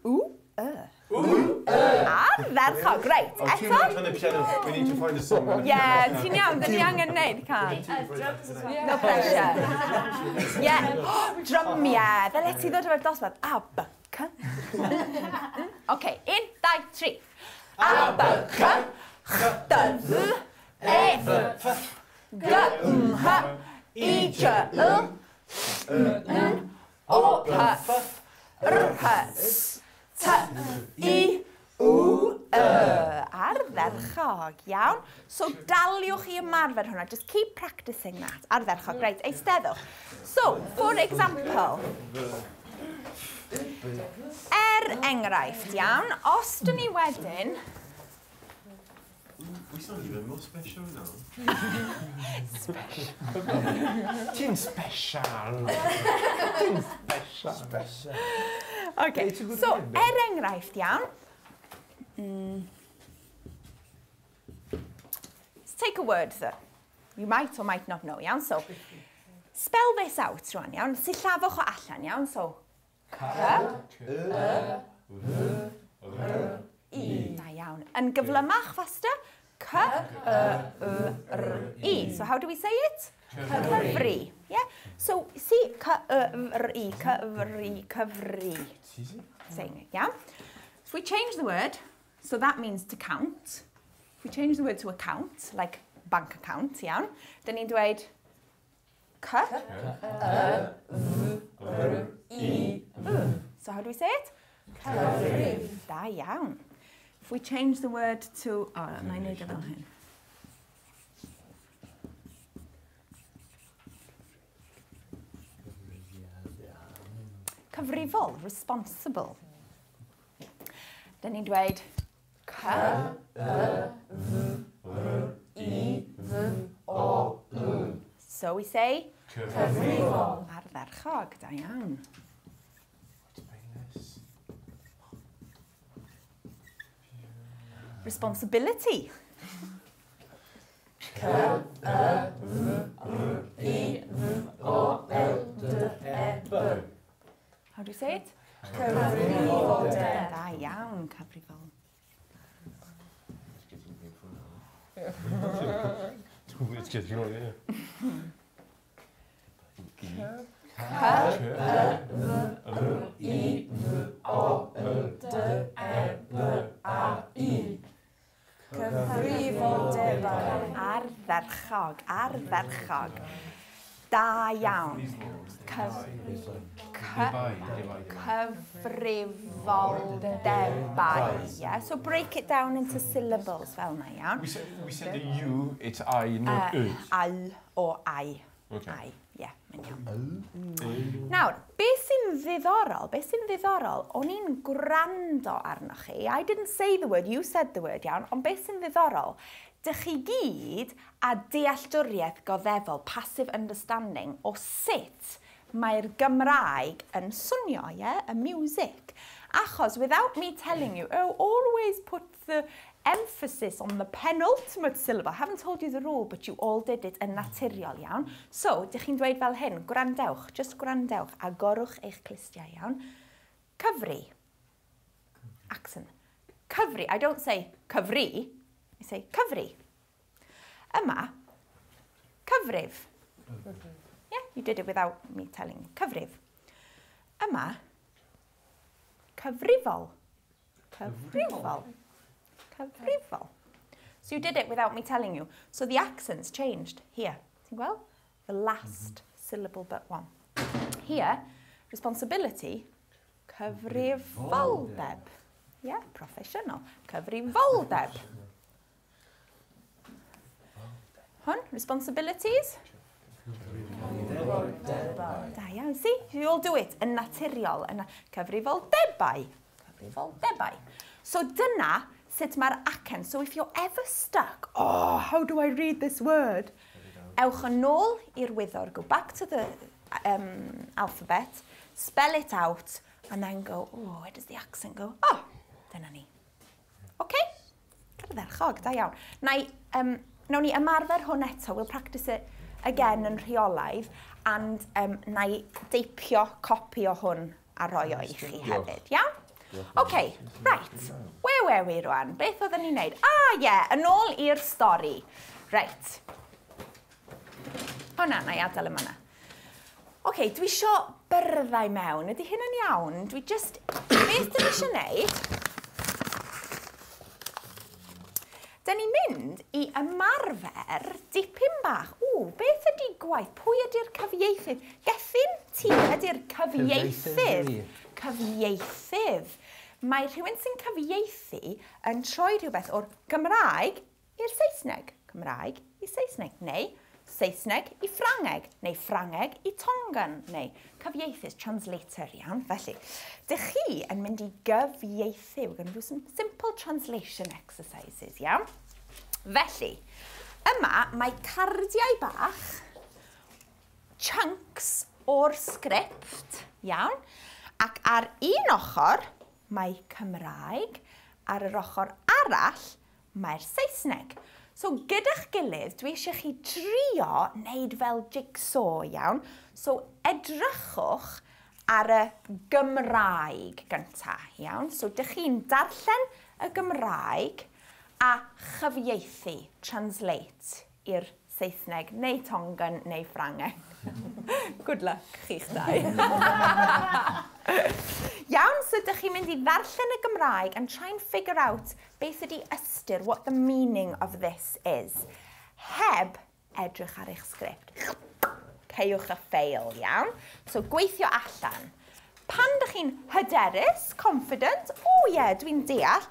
U, E. U, E. Ardderchog, reit, Oh, eto. too late on the piano. We need to find a song on the Yeah, piano. ti'n iawn, dyn ni angen neud, can. Yeah. No pressure. Yeah, drymiau. Ddyle ti ddod efo'r dosbarth. A, B, C. OK, 1, 2, 3. A, B, C, Ch, D, Z, E, F, G, M, H, I, J, L, M, N, O, P, F, R, H, S, T, I, U, Y. Ardderchog, iawn. So daliwch i ymarfer hwnna. Just keep practicing that. Ardderchog, reit, eisteddwch. So, for example, er enghraifft, iawn, os dyn ni wedyn... We sound even more special now. Special. Ti'n special. Ti'n special. Special. Okay, so, er enghraifft, iawn. Let's take a word that you might or might not know, iawn. So, spell this out rwan, iawn. Sillafwch o allan, iawn. So, C, Y, R, I. Da iawn. Yn gyflymach, faster. C, Y, Y, R, I. So how do we say it? Cyfri. Yeah? So, see, C-Y-R-I, cyfri, cyfri. Saying it, yeah? If we change the word, so that means to count. If we change the word to account, like bank account, iawn, dyn ni'n dweud C, Y, V, R, I, V. So how do we say it? Cyfrif. Da iawn. If we change the word to... Oh, na i wneud e fel hyn. Cyfrifol, responsible. Dyn ni'n dweud C, Y, V, R, I, V, O, L. So we say? Cyfrifol. Ardderchog, da iawn. Responsibility. C, Y, V, R, I, V, O, L, D, E, B. How do you say it? Cyfrifoldeb. Da iawn, cyfrifol. It's getting painful now. It's getting on, yeah. C, Y, V, R, I, V, O, L, D, E, B, A, I. Cyfrifoldebau. Ardderchog, ardderchog. Da iawn. Cyfrifoldebau. Yeah, so break it down into syllables fel na, iawn. We said the U, it's I, not E. Al o I. Okay. I, yeah, mae'n iawn. Nawr, beth sy'n ddiddorol, o'n i'n gwrando arnoch chi. I didn't say the word, you said the word, iawn, ond beth sy'n ddiddorol, dych chi gyd a dealltwriaeth goddefol, passive understanding, o sut mae'r Gymraeg yn swnio, yeah, y music. Achos, without me telling you, oh, always put the emphasis on the penultimate syllable. I haven't told you the rule, but you all did it yn naturiol, iawn. So, dych chi'n dweud fel hyn, gwrandewch, just gwrandewch, agorwch eich clustiau, iawn. Cyfri. Accent. Cyfri. I don't say cyfri, I say cyfri. Yma, cyfrif. Yeah, you did it without me telling you. Cyfrif. Yma, cyfrifol. Cyfrifol. Cyfrifol. So you did it without me telling you. So the accents changed here. Ti'n gweld? The last syllable but one. Here, responsibility, cyfrifoldeb. Yeah, professional. Cyfrifoldeb. Hwn, responsibilities. Da iawn. See, you all do it yn naturiol. Yn cyfrifoldebau. Cyfrifoldebau. So dyna sut mae'r acen. So if you're ever stuck, oh, how do I read this word? Ewch yn ôl i'r wyddor. Go back to the alphabet, spell it out, and then go, oh, where does the accent go? Oh, dyna ni. OK? Ardderchog, da iawn. Nawn ni ymarfer hwn eto. We'll practice it again yn rheolaidd, and na i deipio copi o hwn a roi o i chi hefyd, iawn? OK, right. Where were we rwan? Beth oedden ni'n neud? Ah, ie, yeah, yn ôl i'r stori. Right. Hwna, na i adael yma na. OK, dwi isio byrddau mewn. Ydy hyn yn iawn? Dwi just... Beth dwi isio neud? Dyn ni'n mynd i ymarfer dipyn bach. Ww, beth ydy gwaith? Pwy ydy'r cyfieithydd? Gethin, ti ydy'r cyfieithydd. Cyfieithydd. Mae rhywun sy'n cyfieithu yn troi rhywbeth o'r Gymraeg i'r Saesneg. Cymraeg i Saesneg, neu Saesneg i Ffrangeg, neu Ffrangeg i Tongan, neu cyfieithydd, translator, iawn. Felly, dych chi yn mynd i gyfieithu. We're going to do some simple translation exercises, iawn. Felly, yma mae cardiau bach, chunks o'r sgript, iawn, ac ar un ochr mae Cymraeg, ar yr ochr arall mae'r Saesneg. So, gyda'ch gilydd, dwi eisiau chi drio wneud fel jigsaw, iawn. So, edrychwch ar y Gymraeg gynta, iawn. So, dych chi'n darllen y Gymraeg a chyfieithu, translate, i'r Saesneg neu Tongan neu Ffrangeg. Good luck chi'ch dau. Iawn, so ydych chi'n mynd i ddarllen y Gymraeg and try and figure out beth ydy ystyr, what the meaning of this is. Heb edrych ar eich sgript. Ceiwch y ffeil, iawn? So gweithio allan. Pan ydych chi'n hyderus, confident, o oh, ie, yeah, dwi'n deall,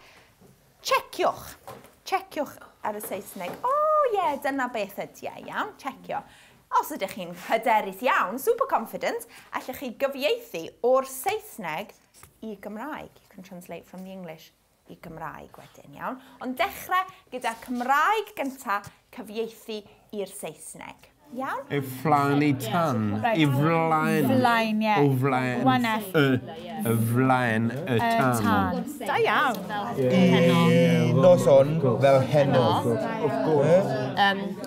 checiwch. Checiwch ar y Saesneg. O oh, ie, yeah, dyna beth ydy e, iawn, checio. Os ydych chi'n hyderus iawn, super confident, allwch chi gyfieithu o'r Saesneg i Gymraeg. You can translate from the English i Gymraeg wedyn, iawn. Ond dechrau gyda Cymraeg gynta, cyfieithu i'r Saesneg. Iawn? Y flaen i tan. Right. I flaen. Flaen, ie. O flaen. One F. Y flaen y tan. Tan. Da iawn. I noson fel heno.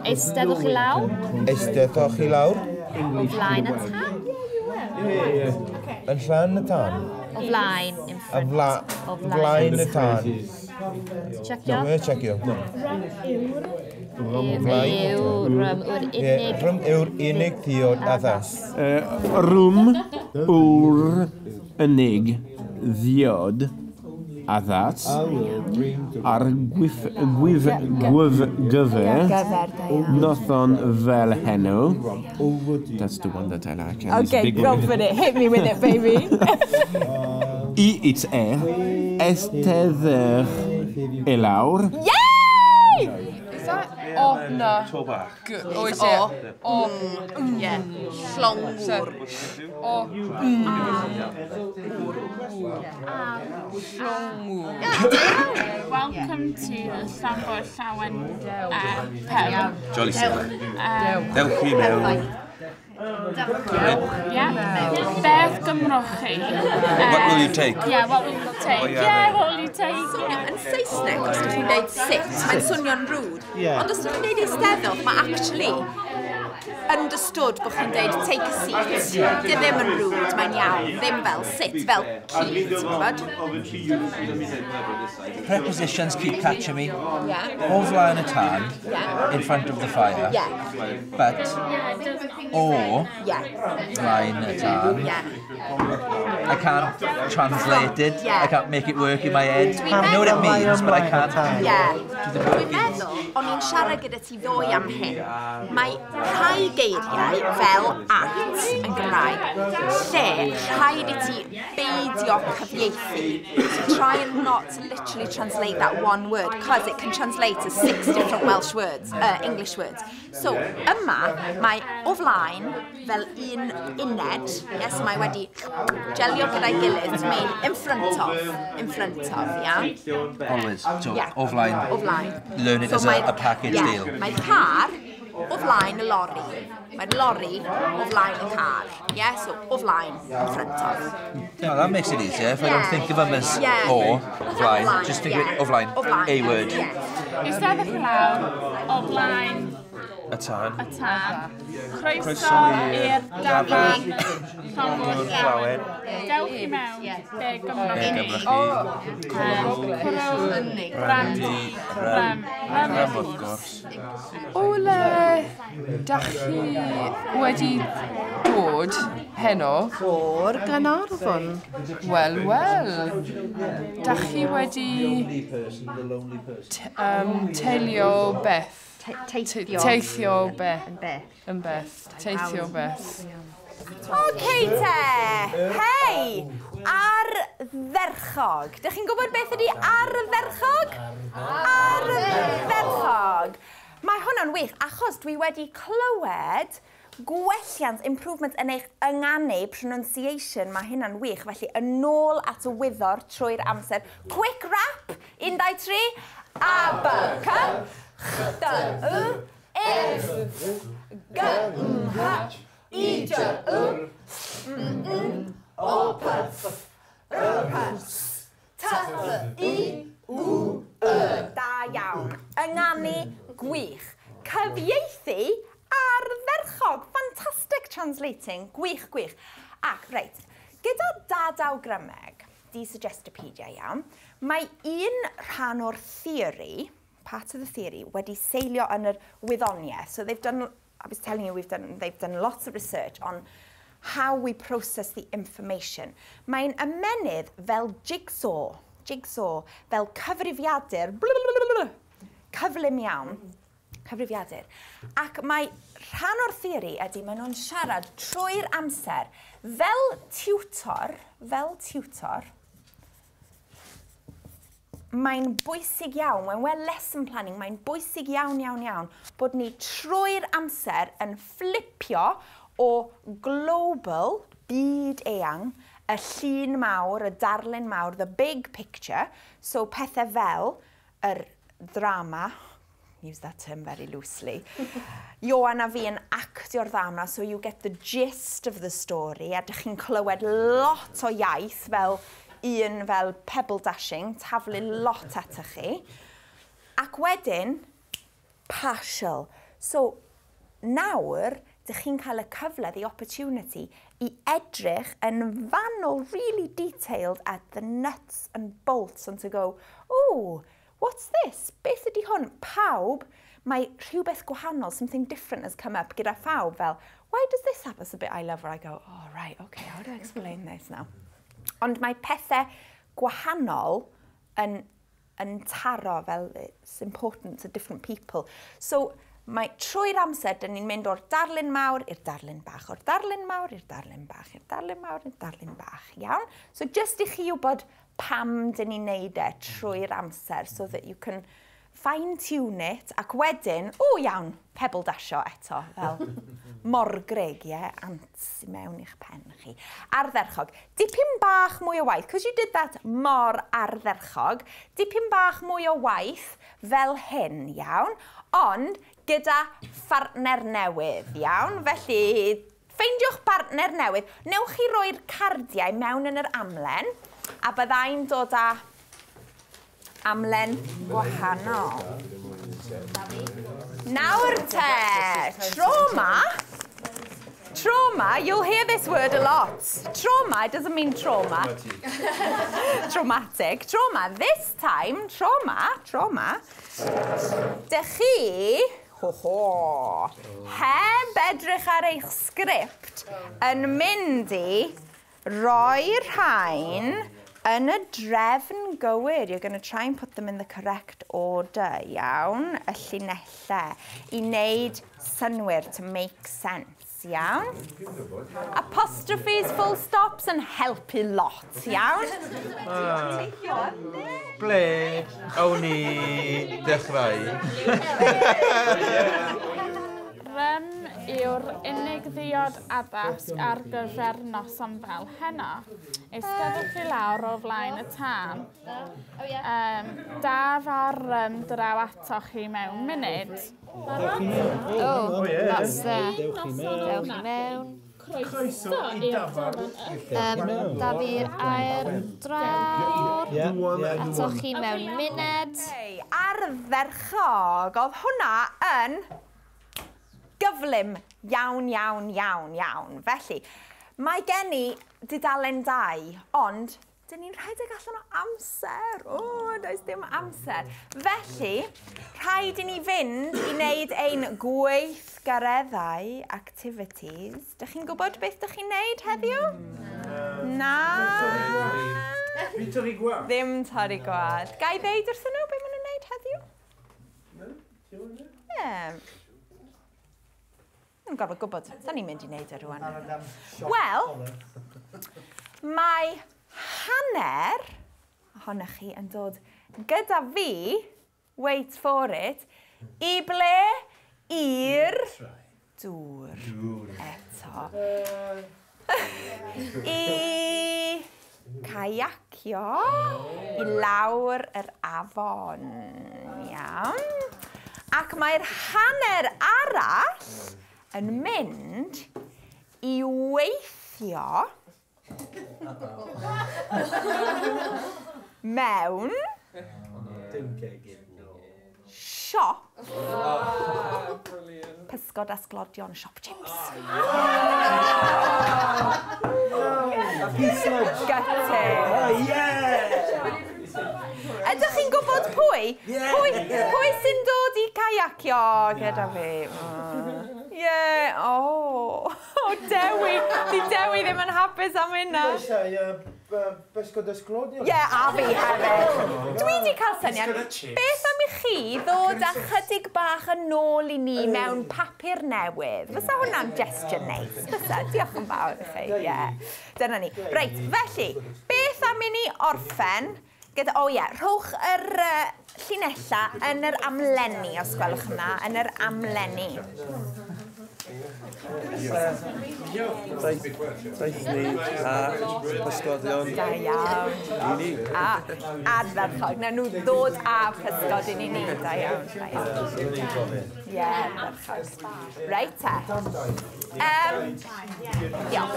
Eisteddwch i lawr. Eisteddwch i lawr. O flaen y tan. Yn llan y tan. O flaen, in Y front. O flaen y tan. Checio. Ie, checio. Yw rym yw'r unig... Rhwm yw'r unig ddiod addas. Rhwm yw'r unig ddiod addas ar gwyf, gwyf, gwyf gyfer Gyfer, da iawn. nothon fel heno. That's the one that I like. And it's Okay, big go one. for it. Hit me with it, baby. I, it's e. Esteddwch i lawr. Yay! Is that O, na. To bach. G, or is it O, Mm. Yeah. Llongwr. O, mm. Llongwr. Welcome to the Llanfair Llawen pub. Jolly silly. Dewch i mewn. Yeah. Beth gymrwch chi? What will you take? Yeah, what will you take? Oh, yeah. Yeah, what will you take? Swnio, yn Saesneg, os ydych chi'n dweud sit, mae'n swnio'n rude. Yeah. Ond os ydych chi'n dweud eisteddwch, mae actually understood bod chi'n dweud take a seat. Di ddim yn rude, mae'n iawn. Ddim fel sit, fel ci, ti'n gwybod? Prepositions keep catching me. Yeah. O flaen y tan, Yeah. in front of the fire. Yeah. But o Yeah. flaen y tan. Yeah. I can't translate it. Yeah. I can't make it work in my head. Dwi'n I know what it meddwl- means, but I can't. Yeah. Dwi'n meddwl, o'n i'n siarad gyda ti ddoe am hyn, mae rhai geiriau fel at yn Gymraeg, lle rhaid i ti beidio cyfieithu. So try and not to literally translate that one word, because it can translate to 6 different Welsh words, English words. So yma, mae o flaen fel un uned, yes, mae wedi gelio gyda'i gilydd to mean in front of, yeah? Always. So, Yeah. o flaen. O flaen. Learn it So as mae'r- a package yeah, deal. Mae'r car o flaen y lori. Mae'r lori o flaen y car. Yeah, so o flaen, in front of. No, that makes it easier if I don't Yeah. think of them as Yeah. o, flaen. Flaen, Just think of yeah. it o flaen. O flaen. A word. Yeah. Eisteddwch i lawr, o flaen Y tan. y tân. Croeso Croeso i'r i'r dafarn Llongwr Llongwr Llawen. Dewch i mewn, be gymrwch Be chi? gymrwch chi? Cwrw, brandy, rym, rym wrth gwrs. O le dach chi wedi dod heno? O'r Gaernarfon. Wel, wel. Dach chi wedi teilio beth? Teithio. Teithio beth. Yn beth. Yn beth. Teithio beth. OK te, hei, ardderchog. Dych chi'n gwybod beth ydy ardderchog? Ardderchog. Mae hwnna'n wych, achos dwi wedi clywed gwelliant, improvement yn eich ynganu, pronunciation, mae hynna'n wych. Felly, yn ôl at y wyddor trwy'r amser. Quick rap, 1, 2, 3, A, B, C, Ch, D, Y, E, F, G, M, H, I, J, Y, M, N, O, P, F, R, P, S, T, I, U, Y. Da iawn. Ynganu gwych. Cyfieithu ardderchog. Fantastic translating. Gwych, gwych. Ac, reit, gyda dadawgrymeg, Desuggestopedia iawn, mae un rhan o'r theori, part of the theory, wedi seilio yn yr wyddoniaeth. So they've done, I was telling you, they've done lots of research on how we process the information. Mae'n ymennydd fel jigsaw, fel cyfrifiadur, blablabla, cyflym iawn, cyfrifiadur. Ac mae rhan o'r theori ydy maen nhw'n siarad trwy'r amser fel tutor, mae'n bwysig iawn, when we're lesson planning, mae'n bwysig iawn, iawn, iawn bod ni trwy'r amser yn flipio o global, byd eang, y llun mawr, y darlun mawr, the big picture, so pethau fel yr drama, use that term very loosely, Ioan a fi yn actio'r ddrama, so you get the gist of the story, a dych chi'n clywed lot o iaith fel un fel pebble dashing, taflu lot atoch chi. Ac wedyn, partial. So, nawr, dych chi'n cael y cyfle, the opportunity, i edrych yn fanwl, really detailed at the nuts and bolts and to go, oh, what's this? Beth ydy hwn? Pawb, mae rhywbeth gwahanol, something different has come up gyda phawb fel, why does this happen? It's a bit I love where I go, oh, right, okay, how do I explain this now? Ond mae pethau gwahanol yn taro fel it's important to different people. So mae trwy'r amser, dyn ni'n mynd o'r darlun mawr i'r darlun bach, o'r darlun mawr i'r darlun bach, i'r darlun mawr i'r darlun bach, iawn? So just i chi wybod pam dyn ni'n neud e trwy'r amser so that you can fine-tune it ac wedyn, o iawn, pebble dasho eto, fel morgrig, ie, yeah, ants i mewn i'ch pen chi. Ardderchog. Dipyn bach mwy o waith, cos you did that mor ardderchog, dipyn bach mwy o waith fel hyn, iawn, ond gyda phartner newydd, iawn, felly ffeindiwch partner newydd. Newch chi roi'r cardiau mewn yn yr amlen, a byddai'n dod â amlen gwahanol. Nawr te, trauma. Trauma, you'll hear this word a lot. Trauma doesn't mean trauma. Traumatic. Trauma, this time, trauma. Dych chi, ho ho, heb edrych ar eich sgript yn mynd i roi'r rhain yn y drefn gywir. You're going to try and put them in the correct order, iawn, y llinellau, i wneud synwyr, to make sense, iawn. Apostrophes, full stops yn helpu lot, iawn. Ble awn ni dechrau? Rym yw'r unig ddiod addas ar gyfer noson fel heno. Eisteddwch chi lawr o flaen y tân. Daf ar rym draw atoch chi mewn munud. Oh, that's dewch i mewn. Croeso i dafarn. Daf i'r air drawr atoch chi mewn munud. Ardderchog, oedd hwnna yn gyflym iawn, iawn, iawn, iawn. Felly, mae gen i dudalen 2, ond dyn ni'n rhedeg allan o amser. O, does dim amser. Felly, rhaid i ni fynd i wneud ein gweithgareddau, activities. Dych chi'n gwybod beth dych chi'n wneud heddiw? Na. Ddim torri gwallt. Ddim torri gwallt. Ga i ddeud wrthyn nhw beth maen nhw'n wneud heddiw? Ie. Yn gorfod gwybod, da ni'n mynd i wneud e rwan. Wel, mae hanner ohonoch chi yn dod gyda fi, wait for it, i ble? I'r dŵr. Eto. I caiacio i lawr yr afon. Iawn. Ac mae'r hanner arall yn mynd i weithio mewn siop pysgod a sglodion, siop chips. Gutted. Ydych chi'n gwybod pwy? Pwy? Pwy sy'n dod i kayacio gyda fi? Ie, o, Dewi. Di Dewi ddim yn hapus am hynna. Bysgod ysglodion. Ie, a fi hefyd. Dwi wedi cael syniad. Beth am i chi ddod â chydig bach yn ôl i ni mewn papur newydd? Fysa hwnna'n gesture neis? Fysa, diolch yn fawr i chi. Ie, dyna ni. Reit, felly, beth am i ni orffen gyda... O ie, rhowch yr llinellau yn yr amlenni, os gwelwch yn dda, yn yr amlenni. Daeth ni a pysgodion. Da iawn. I ni. A ardderchog. Nawn nhw ddod â pysgod i ni. Da iawn. Ie, ardderchog. Reit te. Diolch.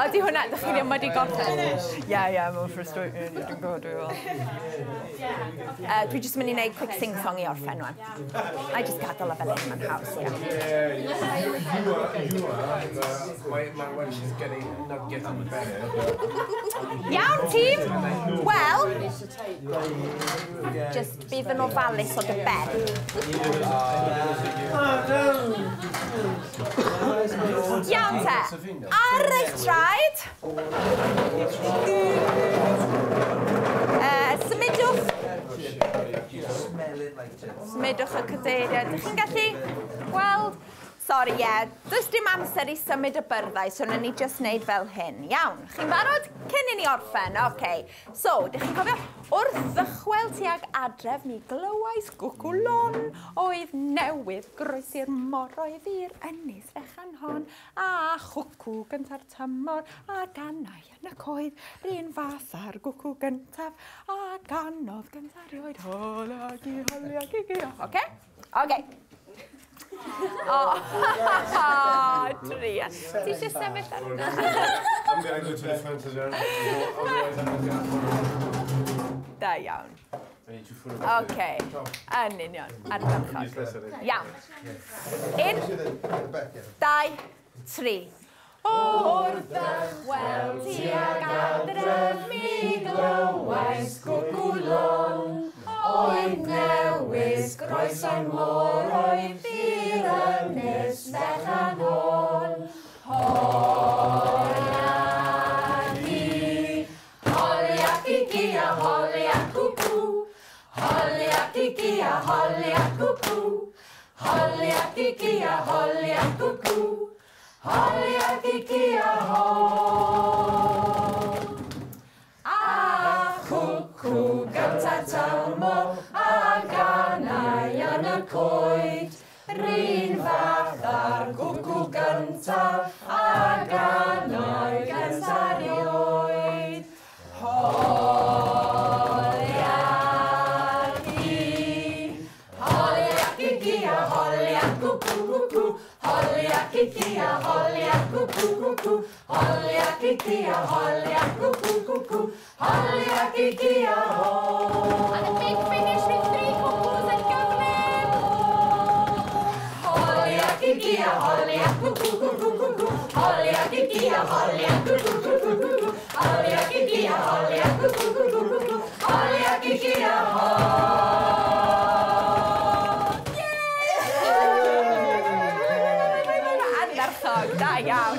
Ydy hwnna, dych chi ddim wedi gorffen? Ie, ie, mae'n frustrating. Dwi'n gwybod, dwi'n fel. Dwi jyst mynd i wneud quick sing-song i orffen rwan. I just gadael o fel hyn, mae'n haws, ie. Iawn, tîm! Wel, just bydd yn ofalus o dy ben. Iawn te, ar eich traed. Symudwch. Symudwch y cadeiriau. Dych chi'n gallu gweld? Sori, ie, does dim amser i symud y byrddau, so wnawn ni just wneud fel hyn. Iawn, chi'n barod? Cyn i ni orffen, oce. So, dych chi'n cofio, wrth ddychwel tuag adref, mi glywais gwcwlon oedd newydd groesi'r moroedd i'r ynys fechan hon, a chwcw gynta'r tymor, a ganai yn y coed, r'un fath â'r gwcw gyntaf, a ganodd gynta'r rioed, hola gi, hola gi, gi, oce? Oce. O, druan. Ti eisiau sefyll ar hwnna? I'm going to go to the front as well. Otherwise I'm not going to... Da iawn. Oce. Yn union. Ardderchog. Iawn. 1, 2, 3. Wrth ddychwel tuag adref mi glywais gwcwlon oedd newydd groeso'r môr oedd i'r ynys fechan hon. Holia gi, holia gi gi a holia cwcw. Holia gi gi a holia cwcw. Holia gi gi a holia cwcw. Holia gi gi a hol. A chwcw gynta tymor a ganai yn y coed. R'un fath â'r gwcw gyntaf a ganai gynta rioed. Holia gi, holia gi gi a holia cwcw cwcw. Holia gi gi a holia cwcw cwcw. Holia gi gi a holia cwcw cwcw. Holia gi gi a hol. And a big finish with 3 cuckoos yn gyflym. Holia gi gi a holia cwcw cwcw cwcw. Holia gi gi a holia cwcw cwcw cwcw. Holia gi gi a holia cwcw cwcw cwcw. Holia gi gi a hol. Ardderchog, da iawn.